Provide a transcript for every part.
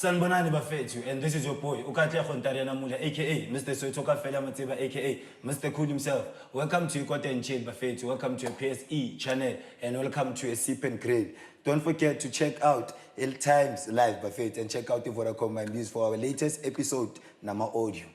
Sanibonani bafethu, and this is your boy uKatlego Ntariana Mula, aka Mr Soweto Kafela Matseba, aka Mr Cool himself. Welcome to Ikota and Chill, bafethu. Welcome to your PSE channel and welcome to a Sip and Grill. Don't forget to check out El Times Live, bafethu, and check out the Vodacom My News for our latest episode nama audio.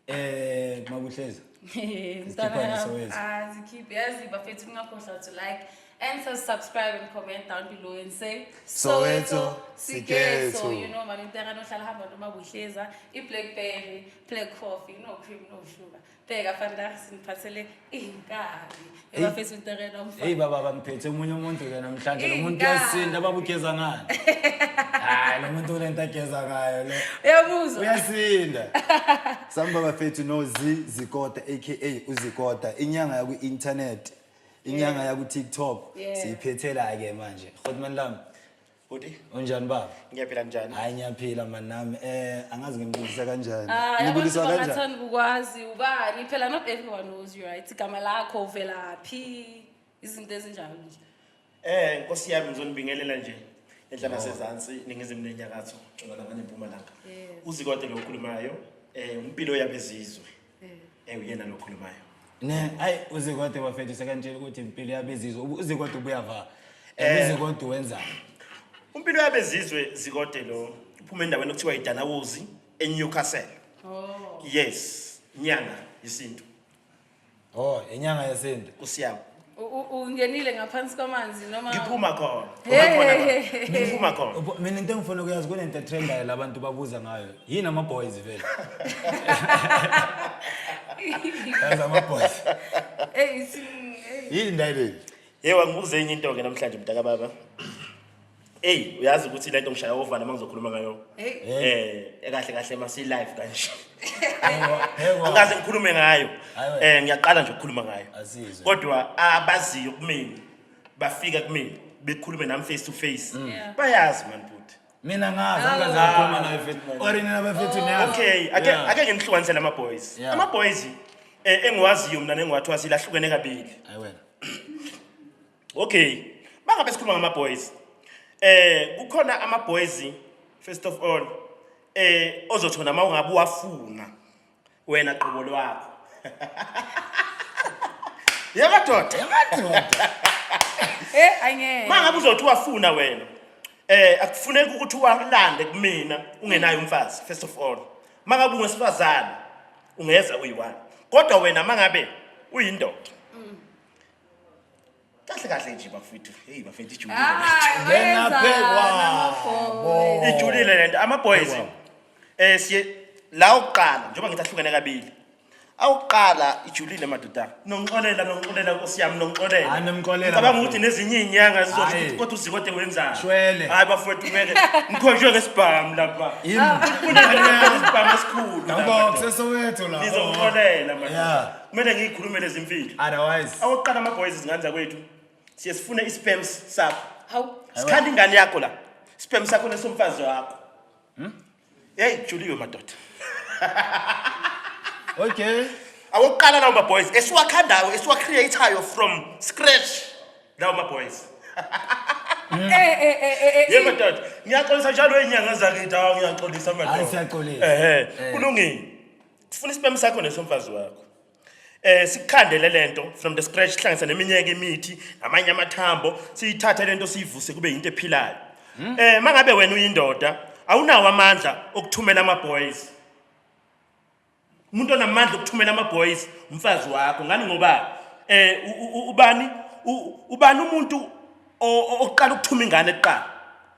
Mabuhleza. Mntwana yami, Soweto. ah, zikhiphe yazi bafethu, ningakhohlwa to like and to subscribe and comment down below and say Soweto, Sikeso. Sikeso. You know man, interano hlala hamba noma buhleza, i-blackberry, black coffee, no cream, no sugar. Bheka vandag siniphathele inkabi. Ebafethu interano umfana. Hey baba, bamphethe omunye umuntu ke namhlanje. Lo muntu Inkabi. uyasinda baba, ugeza ngani? Hayi, lo muntu unento ageza ngayo lo. Uyamuzwa? Uyasinda. Samba bafethu no Z Zikota, aka uZikota, inyanga yaku internet, inyanga yaku TikTok. Siyiphethela ke manje. Khotman lami. Bhuti, Unjani baba? Ngiyaphila, njani? Hayi, ngiyaphila man nami. Angazi ngimbulisa kanjani. Ah, abantu Ngibuliswa kanjani? bangathanda ukwazi ubani phela, not everyone knows you, right? Igama lakho, uvelaphi, izinto ezinjalo nje. Nkosi yami, ngizonibingelela nje enhlana sezansi, ningizimu nenyakatho, ntshonalanga nempumalanga. UZikode lo okhulumayo, umpilo yabezizwe. Uyena lo okhulumayo. Ne, hayi, uZikode bafethu sekantshela ukuthi impilo yabezizwe. UZikode ubuyava. UZikode wenzani? Umpilo yabezizwe Zikode lo uphuma endaweni okuthiwa iDanawuzi eNewcastle. Oh. Yes, inyanga yesintu. Oh, inyanga yesintu. Nkosi yami. Ungenile ngaphansi kwamanzi noma? Ngiphuma khona. Hey. Khona ba. Ngiphuma khona. Mina into engifuna ukuyazi, kunento etrendayo labantu babuza ngayo. Yini ama boys vele? Yazi ama boys. Hey, hey. Yini ndayile? Yebo, ngibuze enye into ke namhlanje, mntaka baba. Ey, uyazi ukuthi lento ngishaya ovana mangizokhuluma ngayo. Hey. Kahle kahle masi live kanje. Yebo. Angikaze ngikhulume ngayo. Hayi wena. Ngiyaqala nje ukukhuluma ngayo. Asizwe. Kodwa abaziyo kumina bafika kumina bekhulume nami face to face. Bayazi man bhuti. Mina ngazi, angaze ngakhuluma naye fethu. Or nina bafethu niyazi. Okay, ake nginihlukanisele ama boys. Ama boys engiwaziyo mina nengiwathwasile ahlukene kabili. Hayi wena. Okay. Bangabe sikhuluma ngama boys. Kukhona ama boys, first of all, ozothona mawungabe uwafuna wena qobo lwakho. Yebo doda. Yamadoda. Angeke. Mangabe uzothi uwafuna wena, akufuneki ukuthi uwalande kumina ungenayo umfazi, first of all. Mangabe ungwesifazane ungeza uyi-one. Kodwa wena mangabe uyindoda. Kahle kahle nje bafethu. Hey bafethu, ijulile. Hayi, Ngena bayenzana phekwa. ama-boys. Ijulile lento ama boys. Siye la okuqala njengoba ngithi ahlukene kabili. Awuqala ijulile madoda. Nonxolela, nonxolela nkosi yami, nonxolela. Hayi, nomxolela, Ngicabanga bafethu. ukuthi nezinye izinyanga zizothi Hayi. ukuthi kodwa uZikode wenzani? Shwele. Hayi bafethu, ngeke ngikhonjwe ngesibhamu lapha. Yimi. Kunesibhamu esikhulu lapha. Ngabo kuseSoweto la. Nizongixolela madoda. Kumele ngiyikhulume lezi mfihlo. Otherwise. Awokuqala ama boys, izingane zakwethu. Siye sifune isperms sakho. Hawu. Sikhanda ingane yakho la. Sperm sakho nesomfazi wakho. Hey, juliwe madoda. Okay. Awokuqala lawo ma boys esiwakhandayo, esiwacreateayo from scratch lawo ma boys. Ye madoda, ngiyaxolisa njalo inyanga zakithi, awu ngiyaxolisa madoda. Hayi, siyaxolisa. Ehhe, kulungile. Sifuna isperm sakho nesomfazi wakho. Sikukhandele lento from the scratch, sihlanganise neminyeke imithi namanye amathambo, siyithathe lento siyivuse kube into ephilayo. Mangabe wena uyindoda awunawo amandla okuthumela ama boys. Umuntu onamandla okuthumela ama boys umfazi wakho. Ngani? Ngoba ubani ubani umuntu oqala ukuthuma ingane kuqala?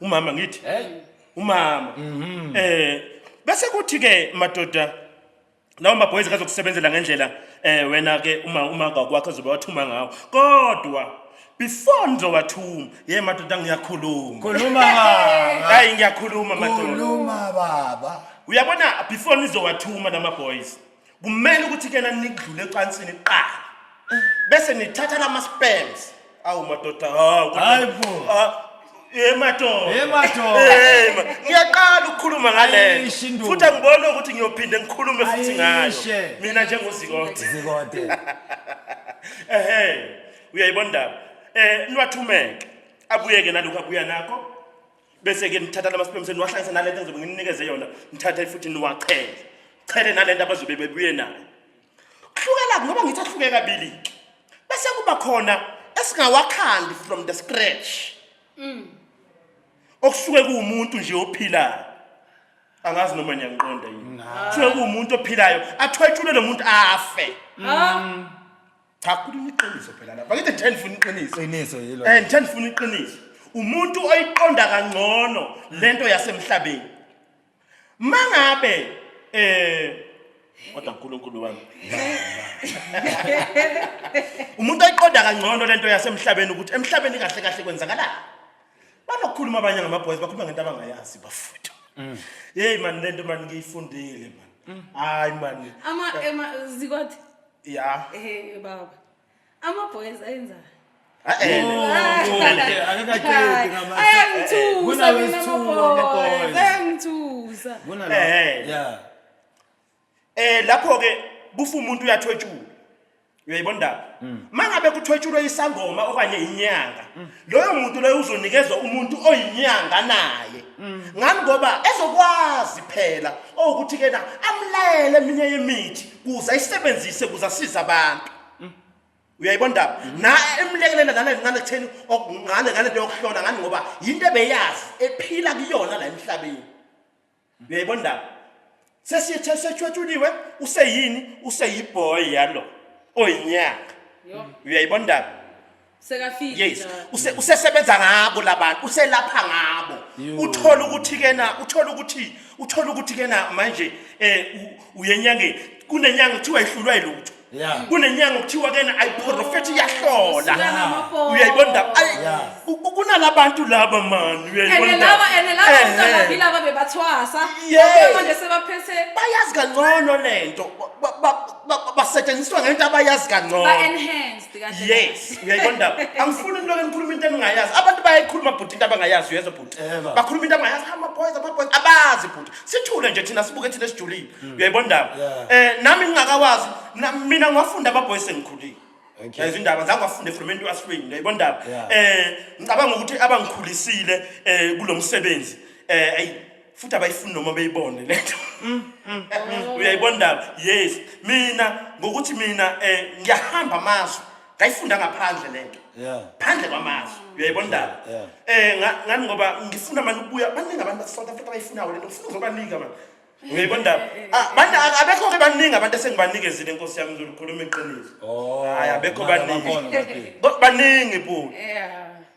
Umama ngithi. Hey. Umama. Bese kuthi ke madoda lawo ma boys kazokusebenzela ngendlela wena ke uma ngakwakho uzobe wathuma ngawo, kodwa before nizowathuma, ye madoda, ngiyakhuluma. Khuluma baba. Hayi, ngiyakhuluma madoda. Khuluma baba. Uyabona, before nizowathuma lama boys kumele ukuthi kena nikudlule ecansini kuqala bese nithatha lama sperms. Awu madoda, hawu. Hayi bo. Ah, ye madoda. Ye madoda. Eh, ngiyaqala ukukhuluma ngale Ayishe induku. futhi angiboni ukuthi ngiyophinde ngikhulume futhi ngayo. Ayishe. Mina njengoZikode. Zikode. Ehe, uyayibona indaba, niwathumeke, abuyeke nalokhu abuya nakho. Bese ke nithatha lama sperm niwahlanganise nalento engizobe nginikeze yona, nithathe futhi niwachele. Chele nalento abazobe bebuye nayo. Kuhlukela ngoba ngithi ahluke kabili ke. Bese kuba khona esingawakhandi from the scratch. Okusuke kuwumuntu nje ophilayo. Angazi noma niyangiqonda yini. Kusuke kuwumuntu ophilayo athwetshulwe lo muntu afe. Ah, Cha, khuluma iqiniso phela lapha. Ngithi ngithe ngifuna iqiniso. Iqiniso yilo. Ngithe ngifuna iqiniso. Umuntu oyiqonda kangcono lento yasemhlabeni. Mangabe kodwa uNkulunkulu wami. Umuntu oyiqonda kangcono lento yasemhlabeni ukuthi emhlabeni kahle kahle kwenzakalani. Banokukhuluma abanye ngama-boys, bakhuluma ngento abangayazi bafuthu. Hey man, lento man ngiyifundile man. Hayi man. Ama ema Zikode. Ya. Eh baba. Ama boys ayenza. Eh. Akakaqedi ngama. Ayangithusa mina Kunawesithuko ama ama boys. boys. Ayangithusa. Kunala. Eh. Yeah. Lapho ke kufa umuntu uyathwetshulwa. Uyayibona indaba? Mangabe kuthwetshulwe isangoma okanye inyanga, loyo muntu loyo uzonikezwa umuntu oyinyanga naye. Ngani ngoba ezokwazi phela ukuthi kena amlayele eminye yemithi kuze ayisebenzise kuze asize abantu. Uyayibona indaba? Na emlekelela nale ngale kutheni ngale ngale nto yokuhlola, ngani ngoba yinto ebeyazi ephila kuyona la emhlabeni. Uyayibona indaba? Sesithe sethwetshuliwe, useyini? Useyiboy yalo oyinyanga. Yo, Uyayibona indaba? sekafile. Yes. Njalo. Usesebenza ngabo labantu, uselapha ngabo. Yo. Uthola ukuthi kena, uthola ukuthi kena manje uyenyangeni. Kunenyanga kuthiwa ihlulwa yilutho. Kunenyanga kuthiwa kena ayiprofeti, iyahlola. Suka nama-boys. Uyayibona indaba? Ayi, Kunalabantu laba man, uyayibona Ene indaba? laba, ene laba mntanami, laba bebathwasa. Yes. Manje sebaphethe Bayazi kangcono lento. Basetshenziswa ngento abayazi kangcono. Ba-enhanced kahle. Yes, uyayibona indaba? Angifuni into ngikhuluma into engingayazi. Abantu bayayikhuluma bhuti into abangayazi, uyezwa bhuti? Eba. Bakhuluma into abangayazi, ama-boys, ama-boys, abazi bhuti. Sithule nje thina, sibuke thina esijulile. Uyayibona indaba? Yeah. Nami ngingakawazi, mina ngiwafunda ama-boys sengikhulile. Yazi indaba, zange wafunde from entwasweni, uyayibona indaba? Yeah. Ngicabanga ukuthi abangikhulisile kulo msebenzi ayi futhi abayifuni noma beyibone lento. Uyayibona indaba? Yes. Mina ngokuthi mina ngiyahamba amazwe, ngayifunda ngaphandle lento. Phandle kwamazwe. Uyayibona indaba? Yeah. Ngani ngoba ngifuna manje ukubuya, baningi abantu base South Africa abayifunayo lento, ngifuna ukuzobanika manje. Uyayibona indaba? Ah, bana abekho ke baningi abantu esengibanikezile, Nkosi yami, ngizokhuluma iqiniso. Oh. Hayi, abekho Mara baningi. bakhona bafethu. Baningi bhuti.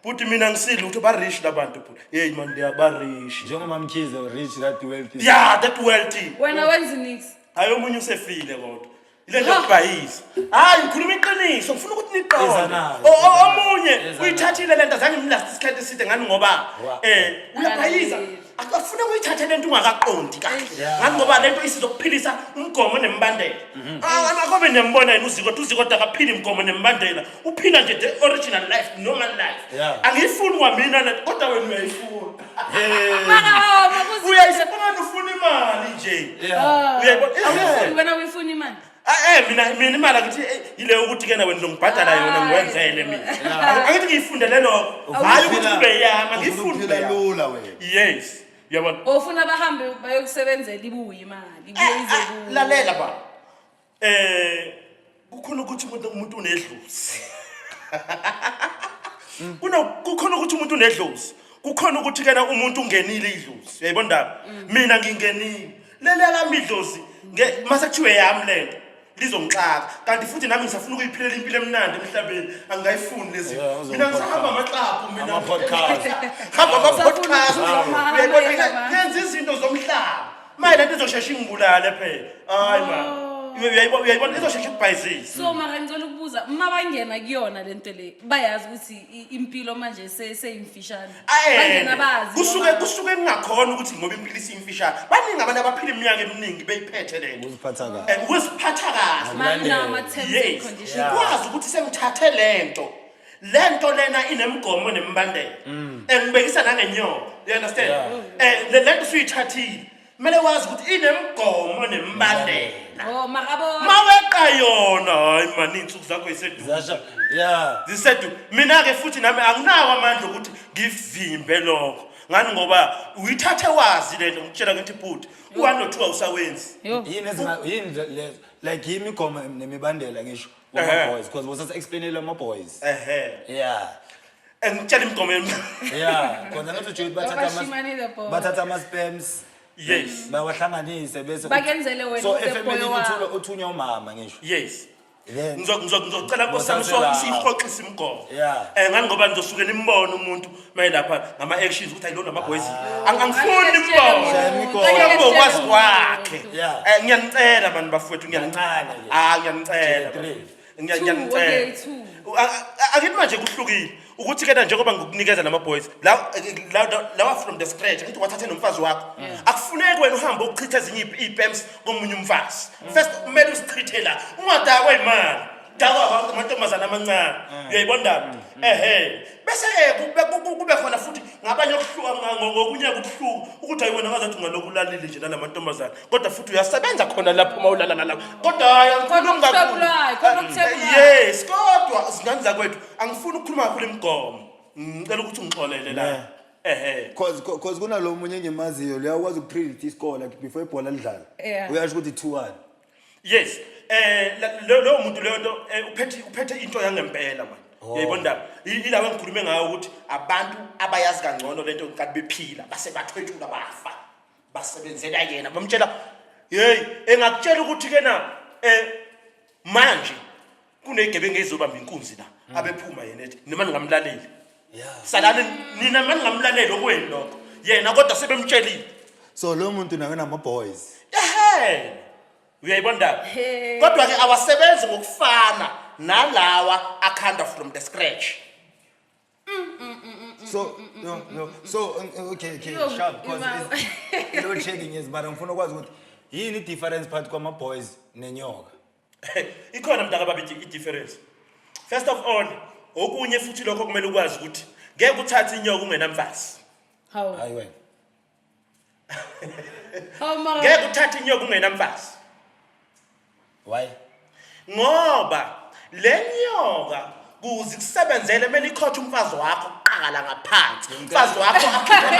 Bhuti mina ngisilutho, ba rich labantu bhuti. Hey man, they are ba rich. Njengoba Mkhize rich, that wealthy. Yeah, that wealthy. Wena wenza nix. Hayi, omunye usefile kodwa. Ile nto yokubhayisa. Hayi, ngikhuluma iqiniso, ngifuna ukuthi Eza niqonde. nayo, Omunye eza nayo. uyithathile lento, azange imlast isikhathi eside, ngani ngoba uyabhayiza. Akalaleli. Akufuna uyithathe lento ungakaqondi kahle. Ngani ngoba lento isizokuphilisa umgomo nembandela. Ah, akobe niyambona yena uZikode, uZikode akaphili imigomo nembandela. Uphila nje the original life, normal life. Angiyifuni kwamina lento, kodwa wena uyayifuna. Mara oh, Uyayifuna, ufuna imali nje. Uyayibona? Awuyifuni wena, uyifuna imali. Ah, mina imali akithi ile ukuthi kena wena uzongibhadala yona, ngiwenzele mina. Angithi ngiyifundele lokho. Hayi ukuthi kube yami, angiyifuni Ufuna kube ukuphila yami. lula wena. Yes. Uyabona? Ofuna bahambe bayokusebenzela, ibuye imali, ibuye ize kuwe. Lalela ba. Kukhona ukuthi umuntu unedlozi. Kukhona ukuthi umuntu unedlozi. Kukhona ukuthi kena umuntu ungenile idlozi. Uyayibona indaba? Mina ngingenile. Leli lami idlozi mase kuthiwe yami lento lizongixaka, kanti futhi nami ngisafuna ukuyiphilela impilo emnandi emhlabeni, angingayifuni lezi. Yeah, uzo- Mina ngisahamba amaklabhu mina. Ama-podcast. Hamba ama-podcast. Usafuna ukuzwa Uyayibona, ama- ngenza izinto zomhlaba maye lento izosheshe ingibulale phela. Hayi man, uyayibona, izosheshe ikubhayizise. So mara ngicela ukubuza, uma bangena kuyona lento le, bayazi ukuthi impilo manje seyimfishane? Bangena bazi Kusuke noma- kusuke kungakhona ukuthi ngoba impilo isiyimfishane, baningi abantu abaphila iminyaka eminingi beyiphethe lento. Ukuziphatha kahle. Ukuziphatha kahle. Mana ama-terms and conditions. Ukwazi ukuthi sengithathe lento, lento lena inemgomo nemibandela, engibekisa nangenyoka, you understand? Yeah. Le lento usuyithathile, kumele wazi ukuthi inemgomo nemibandela. Oh, mara abo Maweqa yona, hayi mani, iy'nsuku zakho yiseduze. Zasha. Yeah. Zisedu. Mina-ke futhi nami anginawo amandla ukuthi ngivimbe lokho. Ngani ngoba uyithathe wazi lento, ngikutshela ngithi bhuti, u-one no-two awusawenzi. Yo. Yini yini lezo, like yimigomo nemibandela ngisho wama-boys, because bosasa-explainele ama-boys. Yeah. Ngikutshela imigomo Yeah, khona ngathi ujule bathatha Abashimane the boys. bathatha ama-sperms. Bawahlanganise bese Bakenzele wena so ube boy efemelini wabo. uthunywa umama ngisho. Yes. Then Ngizocela nkosi yami Bothathela. siyihoxise imigomo. Yeah. Ngani ngoba nizosuke nimbone umuntu mayelapha ngama-actions ukuthi ayilona ama-boys. Angifuni Angeke sitshele nimbone. Shaya muntu, imigomo. angeke Ufuna sitshele ngokwazi muntu. kwakhe. Yeah. Ngiyanicela mani bafowethu, ngiyanicela. Kancane ke. Ah, ngiyanicela. Three. Two, Ngiyanicela. okay, two. Akithi manje kuhlukile ukuthi kena njengoba ngikunikeza lama boys lawa from the scratch, angithi wathathe nomfazi wakho, akufuneki wena uhambe ukuchitha ezinye iy'pems komunye umfazi. First kumele usichithe la, ungadakwa imali, dakwa abantu amantombazane amancane, uyayibona ndaba? Ehe, bese-ke kube khona futhi ngabanye okuhluka ngokunye kubuhlungu ukuthi hayi wena ngazathi ungalokhu ulalile nje nala mantombazane, kodwa futhi uyasebenza khona lapho uma ulala nalapho, kodwa hayi, Khona angikhulumi kakhulu. okuthwebulayo, khona okuthwebulayo. Yes, kodwa zingane zakwethu, angifuni ukukhuluma kakhulu imigomo, ngicela ukuthi ungixolele la. Ehe. Cause kunalo munye engimaziyo luyakwazi ukupredict iscore like before ibhola lidlala. Uyasho ukuthi 2-1. Yes, lowo muntu leyo nto uphethe into yangempela man. Uyayibona ndaba? Ilawa engikhulume ngayo ukuthi abantu abayazi kangcono lento kanti bephila base bathwetshula bafa, basebenzela yena, bamtshela hey, engakutshela ukuthi ke na manje kunezigebengu ezobamba inkunzi la, abephuma yena ethi noma ningamlaleli. Salani nina, mani ngamlaleli okwenu lokho, yena kodwa sebemtshelile. So lo muntu nawe nama boys. Ehe, uyayibona ndaba? He. Kodwa ke awasebenzi ngokufana nalawa akhanda from the scratch. So no, so okay, Yo, sharp, because load shedding is, but ngifuna ukwazi ukuthi yini i-difference phakathi kwama-boys nenyoka. Ikhona mntaka baba i-difference. First of all, okunye futhi lokho kumele ukwazi ukuthi ngeke uthathe inyoka ungenamfazi. Hawu. Hayi wena. Hawu mara. Ngeke uthathe inyoka ungenamfazi. Why? Ngoba le nyoka kuze ikusebenzele kumele ikhothe umfazi wakho kuqala ngaphansi, umfazi wakho akhiphe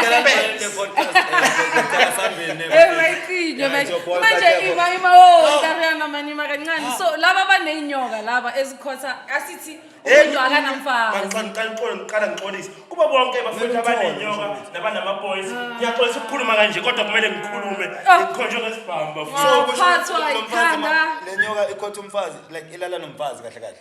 Eh mayicinyo Yeah, it's your boy, manje Katlego. ima oh Tariana mani ima kancane. So laba abaneyinyoka laba ezikhotha asithi umuntu akanamfazi. Ngiqala ngixolise kubo bonke bafowethu abanenyoka nabanama-boys. Ngiyaxolisa ukukhuluma kanje kodwa kumele ngikhulume, ngikhonjwe ngesibhamu bafowethu. Ah. Waphathwa ikhanda. Le nyoka ikhotha umfazi, like ilala nomfazi kahle kahle.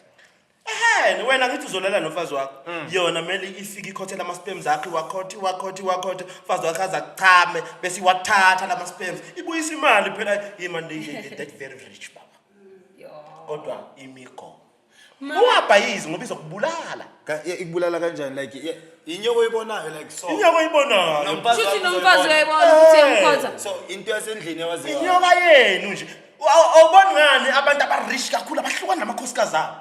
Ehhe, wena ngithi uzolala nomfazi wakho, yona kumele ifike ikhothele ama-sperms akho, iwakhothe iwakhothe iwakhothe, umfazi wakho aze achame bese iwathatha lama-sperms, ibuyisa imali phela imali that very rich baba. Yo. Kodwa imigomo, ungabhayizi ngoba izokubulala. Ikubulala kanjani? Like inyoka oyibonayo like so. Inyoka oyibonayo. Nomfazi Shuthi wakho nomfazi uzoyibona. uyayibona ukuthi uyamkhotha. So into yasendlini ewaziwayo. Inyoka yenu nje. Awuboni ngani abantu abarich kakhulu abahlukana namakhosikazi abo?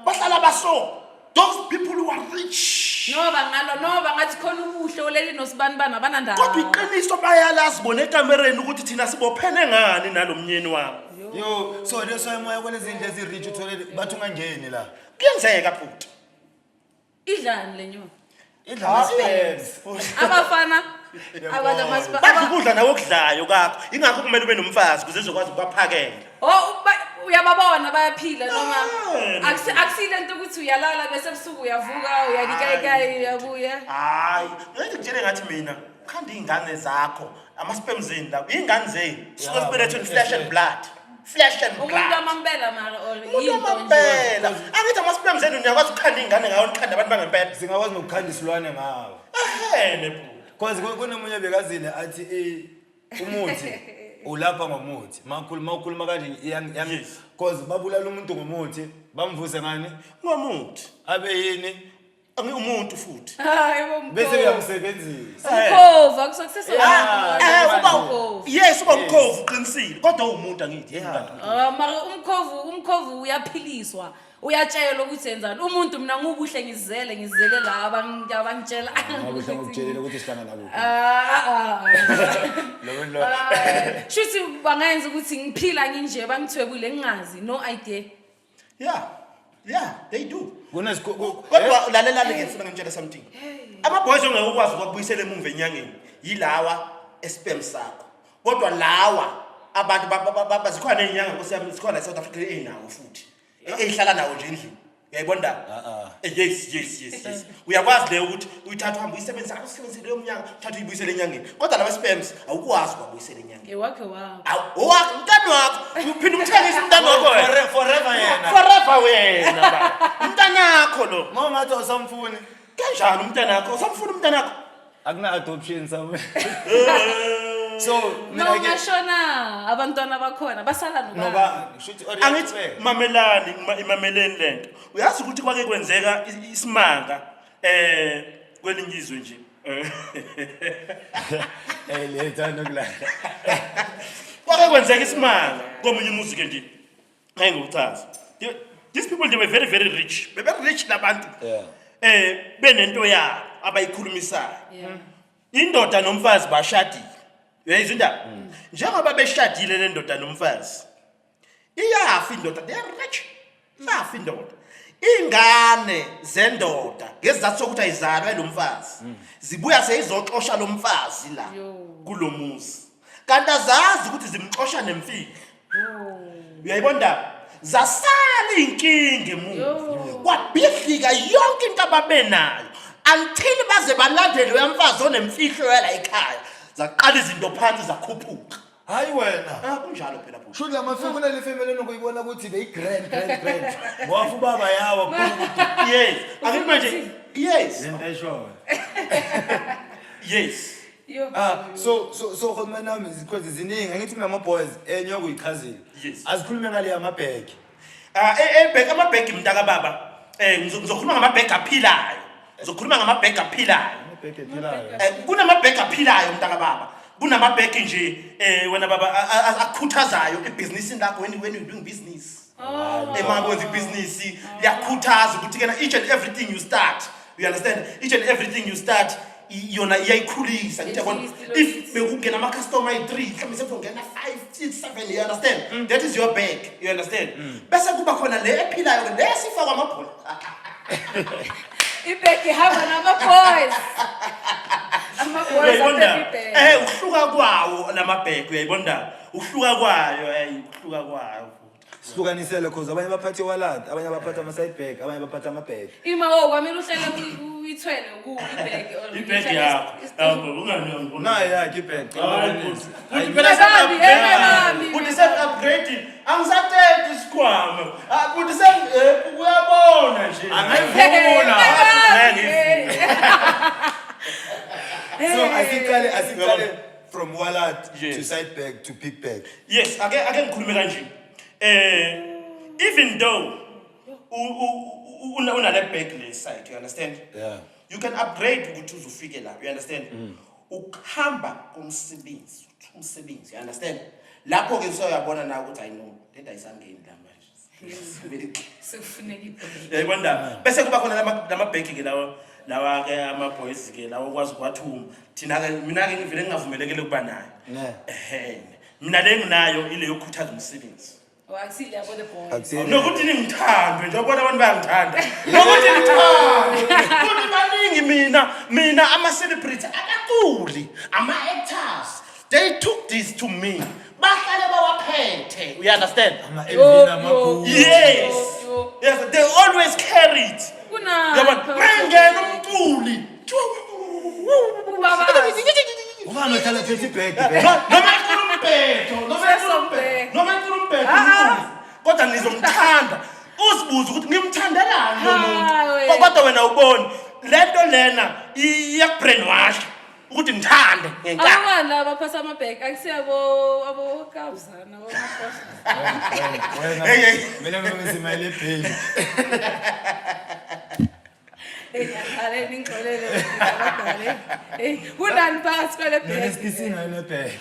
Bahlala baso, those people who are rich. Noba ngalo noba ngathi khona ubuhle oleli nosibanibani abanandaba. Kodwa iqiniso bayalazi bona ekamereni ukuthi thina sibophene ngani nalo mnyeni wami. Yo, so that's why moya kwalezindlu ezi-rich uthole bathi ungangeni la. Kuyenzeka bhuti. Idlani le nyoka? Idla ama-sperms. Abafana abantu amaspa. Badla ukudla nawe okudlayo kakho, ingakho kumele ube nomfazi ukuze ezokwazi ukubaphakela. Oh uyababona bayaphila noma Eh, akusile into ukuthi uyalala bese ebusuku uyavuka uyakikayikayi uyabuya. Hayi, ngeke ngitshele ngathi mina khanda iy'ngane zakho ama-sperm zenu lawo, iy'ngane zenu suke sibelethweni flesh and blood, flesh and Umuntu blood. amambela mara or Umuntu yinto nje. wamampela, angithi ama-sperm zenu niyakwazi ukukhanda iy'ngane ngawo, nikhanda abantu bangempela. Singakwazi nokukhanda isilwane ngawo. Ehene bhuti. Cause kunomunye bekazile athi umuthi ulapha ngomuthi. Makhuluma ukhuluma kanje cause babulala umuntu ngomuthi, bamvuse ngani? Ngomuthi. Abe yini? Umuntu futhi. Hayi bo Bese mkhovu. uyamsebenzisa. Mkhovu akusekusese. Uba yes, uba umkhovu uqinisile, kodwa uwumuntu angithi. Ah mara umkhovu uyaphiliswa. Uyatshelwa ukuthi enzani. Umuntu mina ngubuhle ngizele la abangitshela. Ngabe ngikutshelile ukuthi sihlangana kuphi. Ah ah. Lo muntu lo. Shuthi bangayenza ukuthi ngiphila nginje bangithwebule ngingazi, no idea. Yeah. Yeah, they do. Kodwa Kodwa lalelani ke, sifuna ngimtshele something. Ama-boys ongeke ukwazi ukwabuyisela emumva enyangeni yilawa e-sperm sakho. Kodwa lawa abantu zikhona ney'nyanga, nkosi yami, zikhona e-South Africa ey'nawo futhi. Ey'hlala nawo nje endlini. Uyayibona ndaba? Yes. Uyakwazi leyo ukuthi uyithathe uhambe uyisebenzise, usebenzise leyo mnyanga, uthathe uyibuyisele enyangeni. Kodwa lawa sperms awukwazi ukwabuyisela enyangeni. Ewakhe wakho. Awu, owakho, umntana wakho, uphinde umthengise umntana wakho wena. Forever yena. Forever wena baba. Umntanakho lo. Uma ungathi awusamfuni. Kanjani umntanakho? Usamfuna umntanakho? Akuna adoption somewhere. So Ma mina ke ungashona, abantwana bakhona basala nobani? Ngoba shuthi Angithi mamelani, imameleni lento. Uyazi ukuthi kwake kwenzeka isimanga kwelinye izwe nje. Letha nokulala. Kwake kwenzeka isimanga komunye umuzi ke nje. Ngeke ngikuchaze. These people, they were very very rich. Bebe rich labantu. Benento yabo abayikhulumisayo. Indoda nomfazi bashadile. Uyayizwa indaba? Njengoba beshadile le ndoda nomfazi, iyafa indoda, they are rich. Iyafa indoda. Ingane zendoda ngesizathu sokuthi ayizalwa lo mfazi, zibuya seyizoxosha lo mfazi la Yo. kulomuzi. Kanti azazi ukuthi zimxosha nemfihlo. Uyayibona indaba? Zasala inkinga emuva. Yo. Kwabhidlika yonke into ababenayo until baze balandele uyamfazi onemfihlo yala ekhaya. Zaqala izinto phansi zakhuphuka. Hayi wena. Ah, kunjalo phela bhuti. Shuthi la mafika kunale family onokuyibona ukuthi beyi grand grand grand. Wafa ubaba yawa. Yes. Angithi manje, yes. Lento eshoyo. Yes. Yo. Ah, so khona nami because ziningi, angithi kunama boys enye okuyichazile. Yes. Azikhulume ngale yamabheke. Ah, bhek amabhegi mntaka baba. Ngizokhuluma ngamabhegi aphilayo. Ngizokhuluma ngamabhegi aphilayo. Amabheke ephilayo. Kunamabhegi aphilayo mntaka baba. Kunamabhegi nje wena baba akukhuthazayo ebhizinisini lakho when you doing business. Oh. Uma kwenza ibhizinisi liyakhuthaza ukuthi kena each and everything you start, you understand, each and everything you start yona iyayikhulisa. Ngithi yabona, At least, if bekungena ama-customer ayi-3, mhlawumbe sekuzongena 5, 6, 7, you understand, that is your bag, you understand. Bese kuba khona le ephilayo ke, le esifakwa amabhola. Ibhegi ihamba nama-boys. Ama-boys Uyayibona? aphethe ibhegi. Ukuhluka kwawo lamabhegi, uyayibona, ukuhluka kwayo, ukuhluka kwayo. Sihlukanisele cause abanye baphathe wallet, abanye baphathe ama side bag, abanye baphathe ama bag. Ima oh kwamele uhlale uyithwele ku ibhegi or Ibhegi uyihlale yakho. Yabo, ungani. Nayi yakhe ibag. Hayi, Hayi, futhi phela Bebambi, se-upgrade. bebambi. Futhi se-upgrade, angisateti isikhwama. Ah, futhi uyabona nje. Angayivula. Bebambi, Ngeke So asiqale from wallet to side bag to big bag. Yes, ake ngikhulume kanje. Even though unale bag le side, you understand? Yeah. You can upgrade ukuthi uzufike la, you understand? Ukuhamba komsebenzi, umsebenzi, you understand? Lapho ke usuyabona na ukuthi I know, lento ayisangeni la manje. Sekufuneka ibhegi. Uyayibona ndaba? Bese kuba khona lama bag ke lawa ke ama boys ke lawa okwazi ukwathuma. Thina ke, mina ke ngivele ngingavumelekile ukuba nayo. Ne. Ehhe. Mina le nginayo ile yokukhuthaza umsebenzi. Oh, akusile yabo the boys. Akusile. Nokuthi ningithandwe nje, ubona abantu bayangithanda. Nokuthi ngithandwe. Futhi baningi mina ama celebrity, abaculi, ama actors. They took this to me. Bahlale bawaphethe. You understand? Ama Yo, LV yo. namagugu. Yes. Yo, yo. Yes, they always carry it. Kunani Yabona, phela? mangena umculi. Ubaba. Ubani ohlala phethe ibag? Noma enkulu umbhedo, noma enkulu umbhedo, noma enkulu umbhedo Ah, ah. umculi. Kodwa ngizomthanda. Uzibuze ukuthi ngimthandelani lo muntu. Hawe. Kodwa wena uboni lento lena iyakubrainwash ukuthi ngithande ngenkani. Abobani laba abaphatha amabhegi? Akusiyabo abokabzana, abomakhosi. Wena Hey, hey. mina ngimemeza imali ebhegi. Hey, ngiyaqale ningixolele abadala. Hey, kunani phakathi kwale Mina bhegi? sikisinga le bag.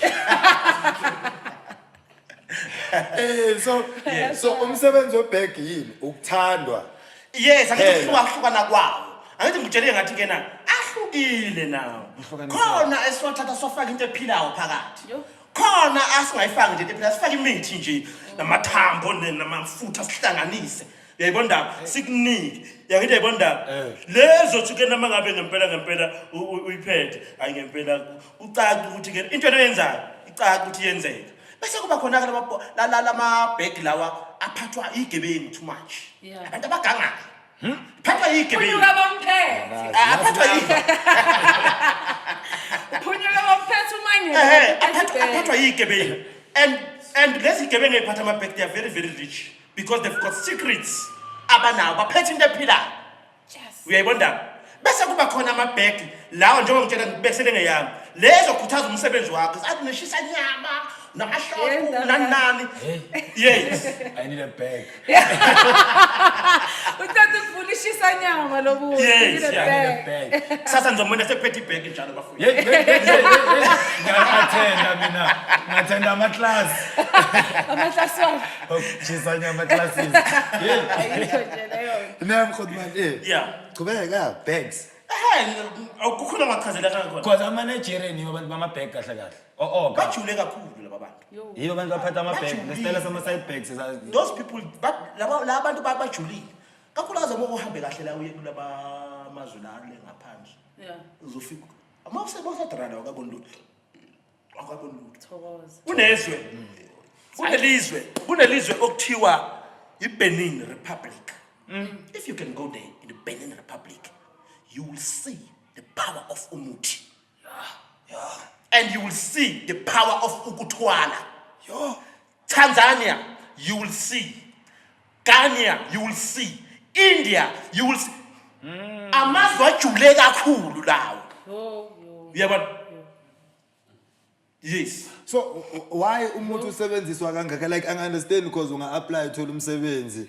So umsebenzi webag yini? Ukuthandwa. Yes, angithi Phela. ukuhlukahlukana kwawo. Angithi ngikutshele ngathi ke na ahlukile nawo. Ahlukaniswe. Khona esiwathatha sofaka into ephilayo phakathi. Yo. Khona asingayifaki nje into ephilayo, sifake imithi nje namathambo namafutha sihlanganise. Uyayibona ndaba? Sikunike. Yangithi uyayibona ndaba? Eh. Lezo thuke noma ngabe ngempela ngempela uyiphethe, hayi ngempela kucaca ukuthi ke into oyenzayo icaca ukuthi yenzeka. Bese kuba khona ke lama bag lawa aphathwa igebengu too much. Abantu abagangayo. Phathwa igebengu. Phunyuka bomphethe. Aphathwa Phunyuka bomphethe umangele. Ehhe, aphathwa yigebengu. And lezi gebengu ey'phatha ama-bag, they are very very rich because they've got secrets abanawo, baphethe into ephilayo. Uyayibona ndaba? Bese kuba khona amabhegi lawo njengoba ngitshela ngibekisele ngeyami. Lezo khuthaza umsebenzi wakho. Athi neshisa nyama, namashopu, Yenda. nani nani. Yes. I need a bag. Uthatha ukuvula ishisa nyama lobu. Yes, yeah. I need a bag. Kusasa ngizomona sephethe ibhegi njalo bafowethu. Yeah, yeah, yeah, yeah, yeah. Ngiya-attenda mina. Ngi-attenda ama-class. Amahlasi wami. Shisa nyama classes. Yeah. Ayikho nje leyo. Nem Khotman eh. Yeah. Qhubeka bags. Ehhe, akukhona ongachazela kangakhona. Because ama-Nigerian yibo abantu bama-bag kahle kahle. Oh, oh. Bajule kakhulu laba bantu. Yo. Yibo abantu baphatha ama-bag. Bajulile. Nesitayela sama-side bags. Those people but laba bantu bajulile. Kakhulukazi uma uhambe kahle la uye kulaba mazwe la le ngaphandle. Yeah. Uzofika uma usedrala awukaboni lutho. Awukaboni lutho. Thokoza. Kunezwe. Kunelizwe, kunelizwe okuthiwa iBenin Republic. If you can go there in the Benin Republic, you will see the power of umuthi. And you will see the power of ukuthwala. Yo. Tanzania, you will see. Ghana, you will see. India, you will see. Amazwe ajule kakhulu lawo. Yo yo. Uyabona? Yes. So why umuntu usebenziswa kangaka like I understand because unga apply uthola umsebenzi.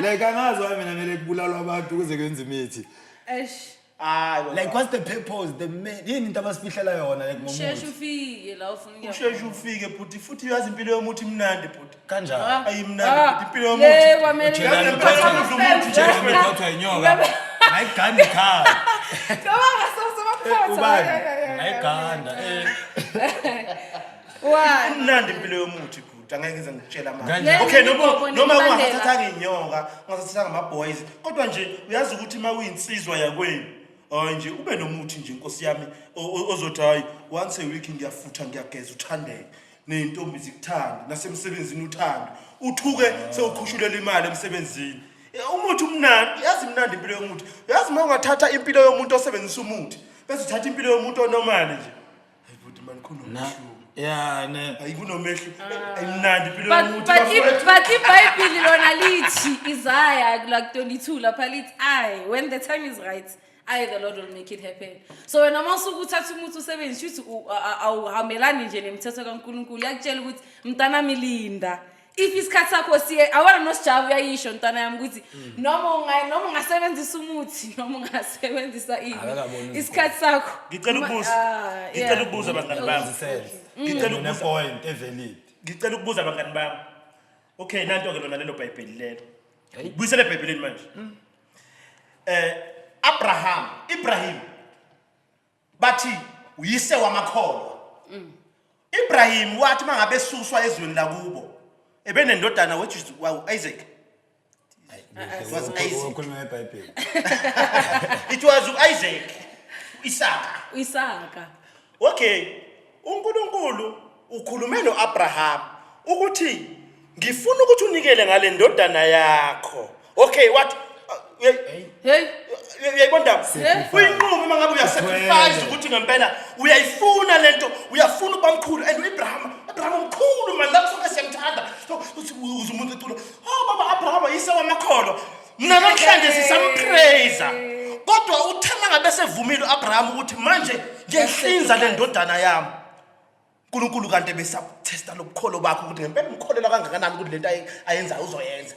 Like angazi why mina kumele kubulalwa abantu ukuze kwenze imithi. Eish. Hayi. Like what's the purpose? The main yini into abasifihlela yona like Sheshe ngomuthi? ufike la ufuna ukuya. Usheshe ufike bhuti futhi uyazi impilo yomuthi imnandi bhuti. Kanjani? Ayimnandi bhuti impilo Le yomuthi. kwamele. Utshelani Yazi ngempela uphathwa- udla umuthi nje. Utshelani uphathwa inyoka. Ngayiganda ikhaya. Cabanga sosabaphatha. Ubani? Ngayiganda. Eh. Why? Imnandi impilo yomuthi bhuti angeke ngize ngikutshela manje. Kanjani? Okay noma Imigomo noma nemibandela. ungasathathanga inyoka, ungasathathanga ama boys, kodwa nje uyazi ukuthi uma uyinsizwa yakwenu hayi nje ube nomuthi nje inkosi yami ozothi hayi once a week ngiyafutha ngiyageza uthandeke ney'ntombi zikuthande nasemsebenzini uthande uthuke sewukhushulela imali emsebenzini. Umuthi umnandi, yazi imnandi impilo yomuthi. Uyazi uma ungathatha impilo yomuntu osebenzisa umuthi bese uthatha impilo yomuntu onormal nje, hayi bhuti mani kunomehluko. Yeah, ne. Hayi kunomehluko, ayimnandi impilo But yomuthi but bafowethu. but iBhayibheli lona lithi Isaiah like 22 lapha lithi I when the time is right I the Lord will make it happen. So wena mawusuke uthatha umuthi usebenzise uthi awuhambelani nje nemithetho kaNkuluNkulu yakutshela ukuthi mntanami linda. If isikhathi sakho siye awona nosijabu uyayisho ntwana yami ukuthi noma ungasebenzisa umuthi noma ungasebenzisa ini Akakaboni isikhathi sakho. Ngicela ukubuza. Ah, Ngicela yeah. ukubuza bangani bami. Sense. Ngicela Une ukubuza. point evalid. Ngicela ukubuza bangani bami. Okay, nanto ke lona lelo Bhayibheli lelo. Buyisele eBhayibhelini manje. Abraham, Ibrahim bathi uyise wamakholwa. Ibrahim wathi mangabe esuswa ezweni lakubo ebenendodana which is Isaac. It was Isaac. Ukhuluma ngeBhayibheli. It was Isaac. Isaka. Isaka. Okay, uNkulunkulu ukhulume noAbraham ukuthi ngifuna ukuthi unikele ngale ndodana yakho. Okay, what Hey. uyayibona ndaba? Sacrifice. Uyinqumo uma ngabe uyasacrifice ukuthi ngempela uyayifuna lento, uyafuna ukuba mkhulu and uAbraham, Abraham umkhulu man, lapho sonke siyamthanda. So uthi uze umuntu ecula, "Oh baba Abraham yise wamakholwa." Mina namhlanje sisampraise. Kodwa uthe mangabe sevumile uAbraham ukuthi manje ngiyahlinza le ndodana yami. uNkulunkulu kanti besathesta lobukholo bakho ukuthi ngempela umkholelwa kangakanani ukuthi lento ayenzayo uzoyenza.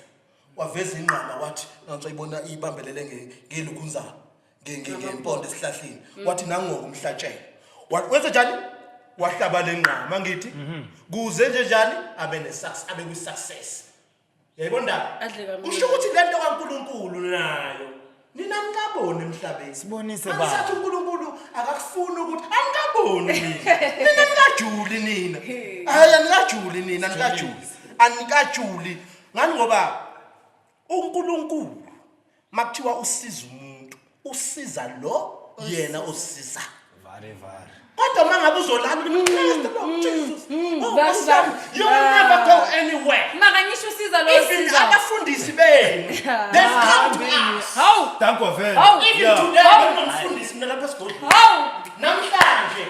Waveza inqama wathi nanso ayibona ibambelele ngelukhunzana ngempondo esihlahleni. Wathi nangoku umhlatshelo. Wenze njani? Wahlaba lenqama ngithi kuze nje njani abe ne-success, abe kwi-success. Uyayibona ndaba? Adle kamnandi. Kusho ukuthi lento kaNkulunkulu nayo nina nikaboni emhlabeni. Sibonise baba. Angisathi uNkulunkulu akakufuni ukuthi anikaboni nina. Nina nikajuli nina. Hayi anikajuli nina, anikajuli. Anikajuli. Ngani ngoba uNkulunkulu makuthiwa usiza umuntu, usiza lo yena osiza. Vare vare. Kodwa mangabe uzolala uthi, "Praise the Lord Jesus." Oh, Vare, Nkosi yami, vare. you will never go anywhere. Mara ngisho usiza lo Even siza. abafundisi benu, they've come to us. Hawu. Danko vele. Hawu. Even Yeah. today, Hawu. kunomfundisi mina lapha esigodlweni. Hawu. Namhlanje,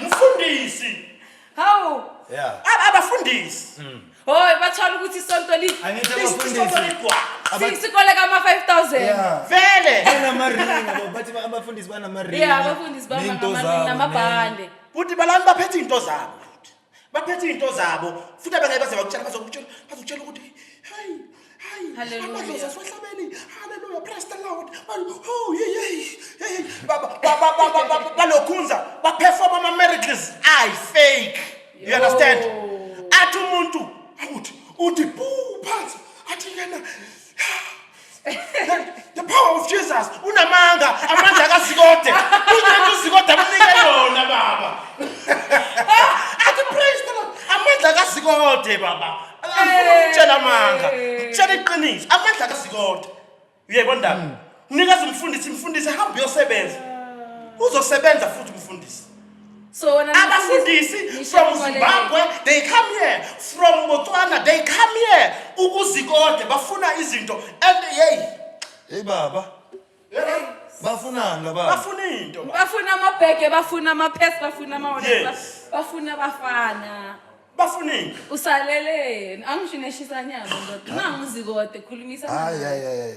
mfundisi, Hawu. Yeah. Abafundisi. Hoy, bathola ukuthi isonto li Angithi Isonto abafundisi ligcwala. sikole kama 5000. Yeah. Vele. banamaringi abo, bathi abafundisi banamaringi. Yeah, abafundisi bama nento ngamaringi zabo, namabhande. Futhi balami baphethe izinto zabo futhi. Baphethe izinto zabo. Futhi abangeke baze bakutshela, bazokutshela ukuthi hey, hey, Hallelujah. amadlozi asiwahlabeli. Hallelujah, praise the Lord. Oh, hey, hey, hey. Ba balokhunza ba perform ama miracles ay fake. You understand? Athi umuntu awuthi uthi bhu phansi athi yena the power of Jesus, unamanga, amandla kaZikode, unento uZikode amnike yona baba. Athi praise the Lord, amandla kaZikode baba. Angifuni ukutshela amanga, ngikutshela iqiniso, amandla kaZikode. Uyayibona ndaba? Nikeza umfundisi, umfundisi hamba uyosebenza, uzosebenza futhi umfundisi. So wena Abafundisi ngisho from inkolelo. Zimbabwe, they come here, from Botswana they come here ukuZikode, bafuna izinto and hey. Hey baba. Bafunani laba? Bafuna into ba. Bafuna amabhege, bafuna amaphesi, bafuna ama Yes. bafuna abafana. Bafuna into. Usaleleni? Angisho neshisanyama ndoda. NanguZikode khulumisa. Hayi hayi hayi.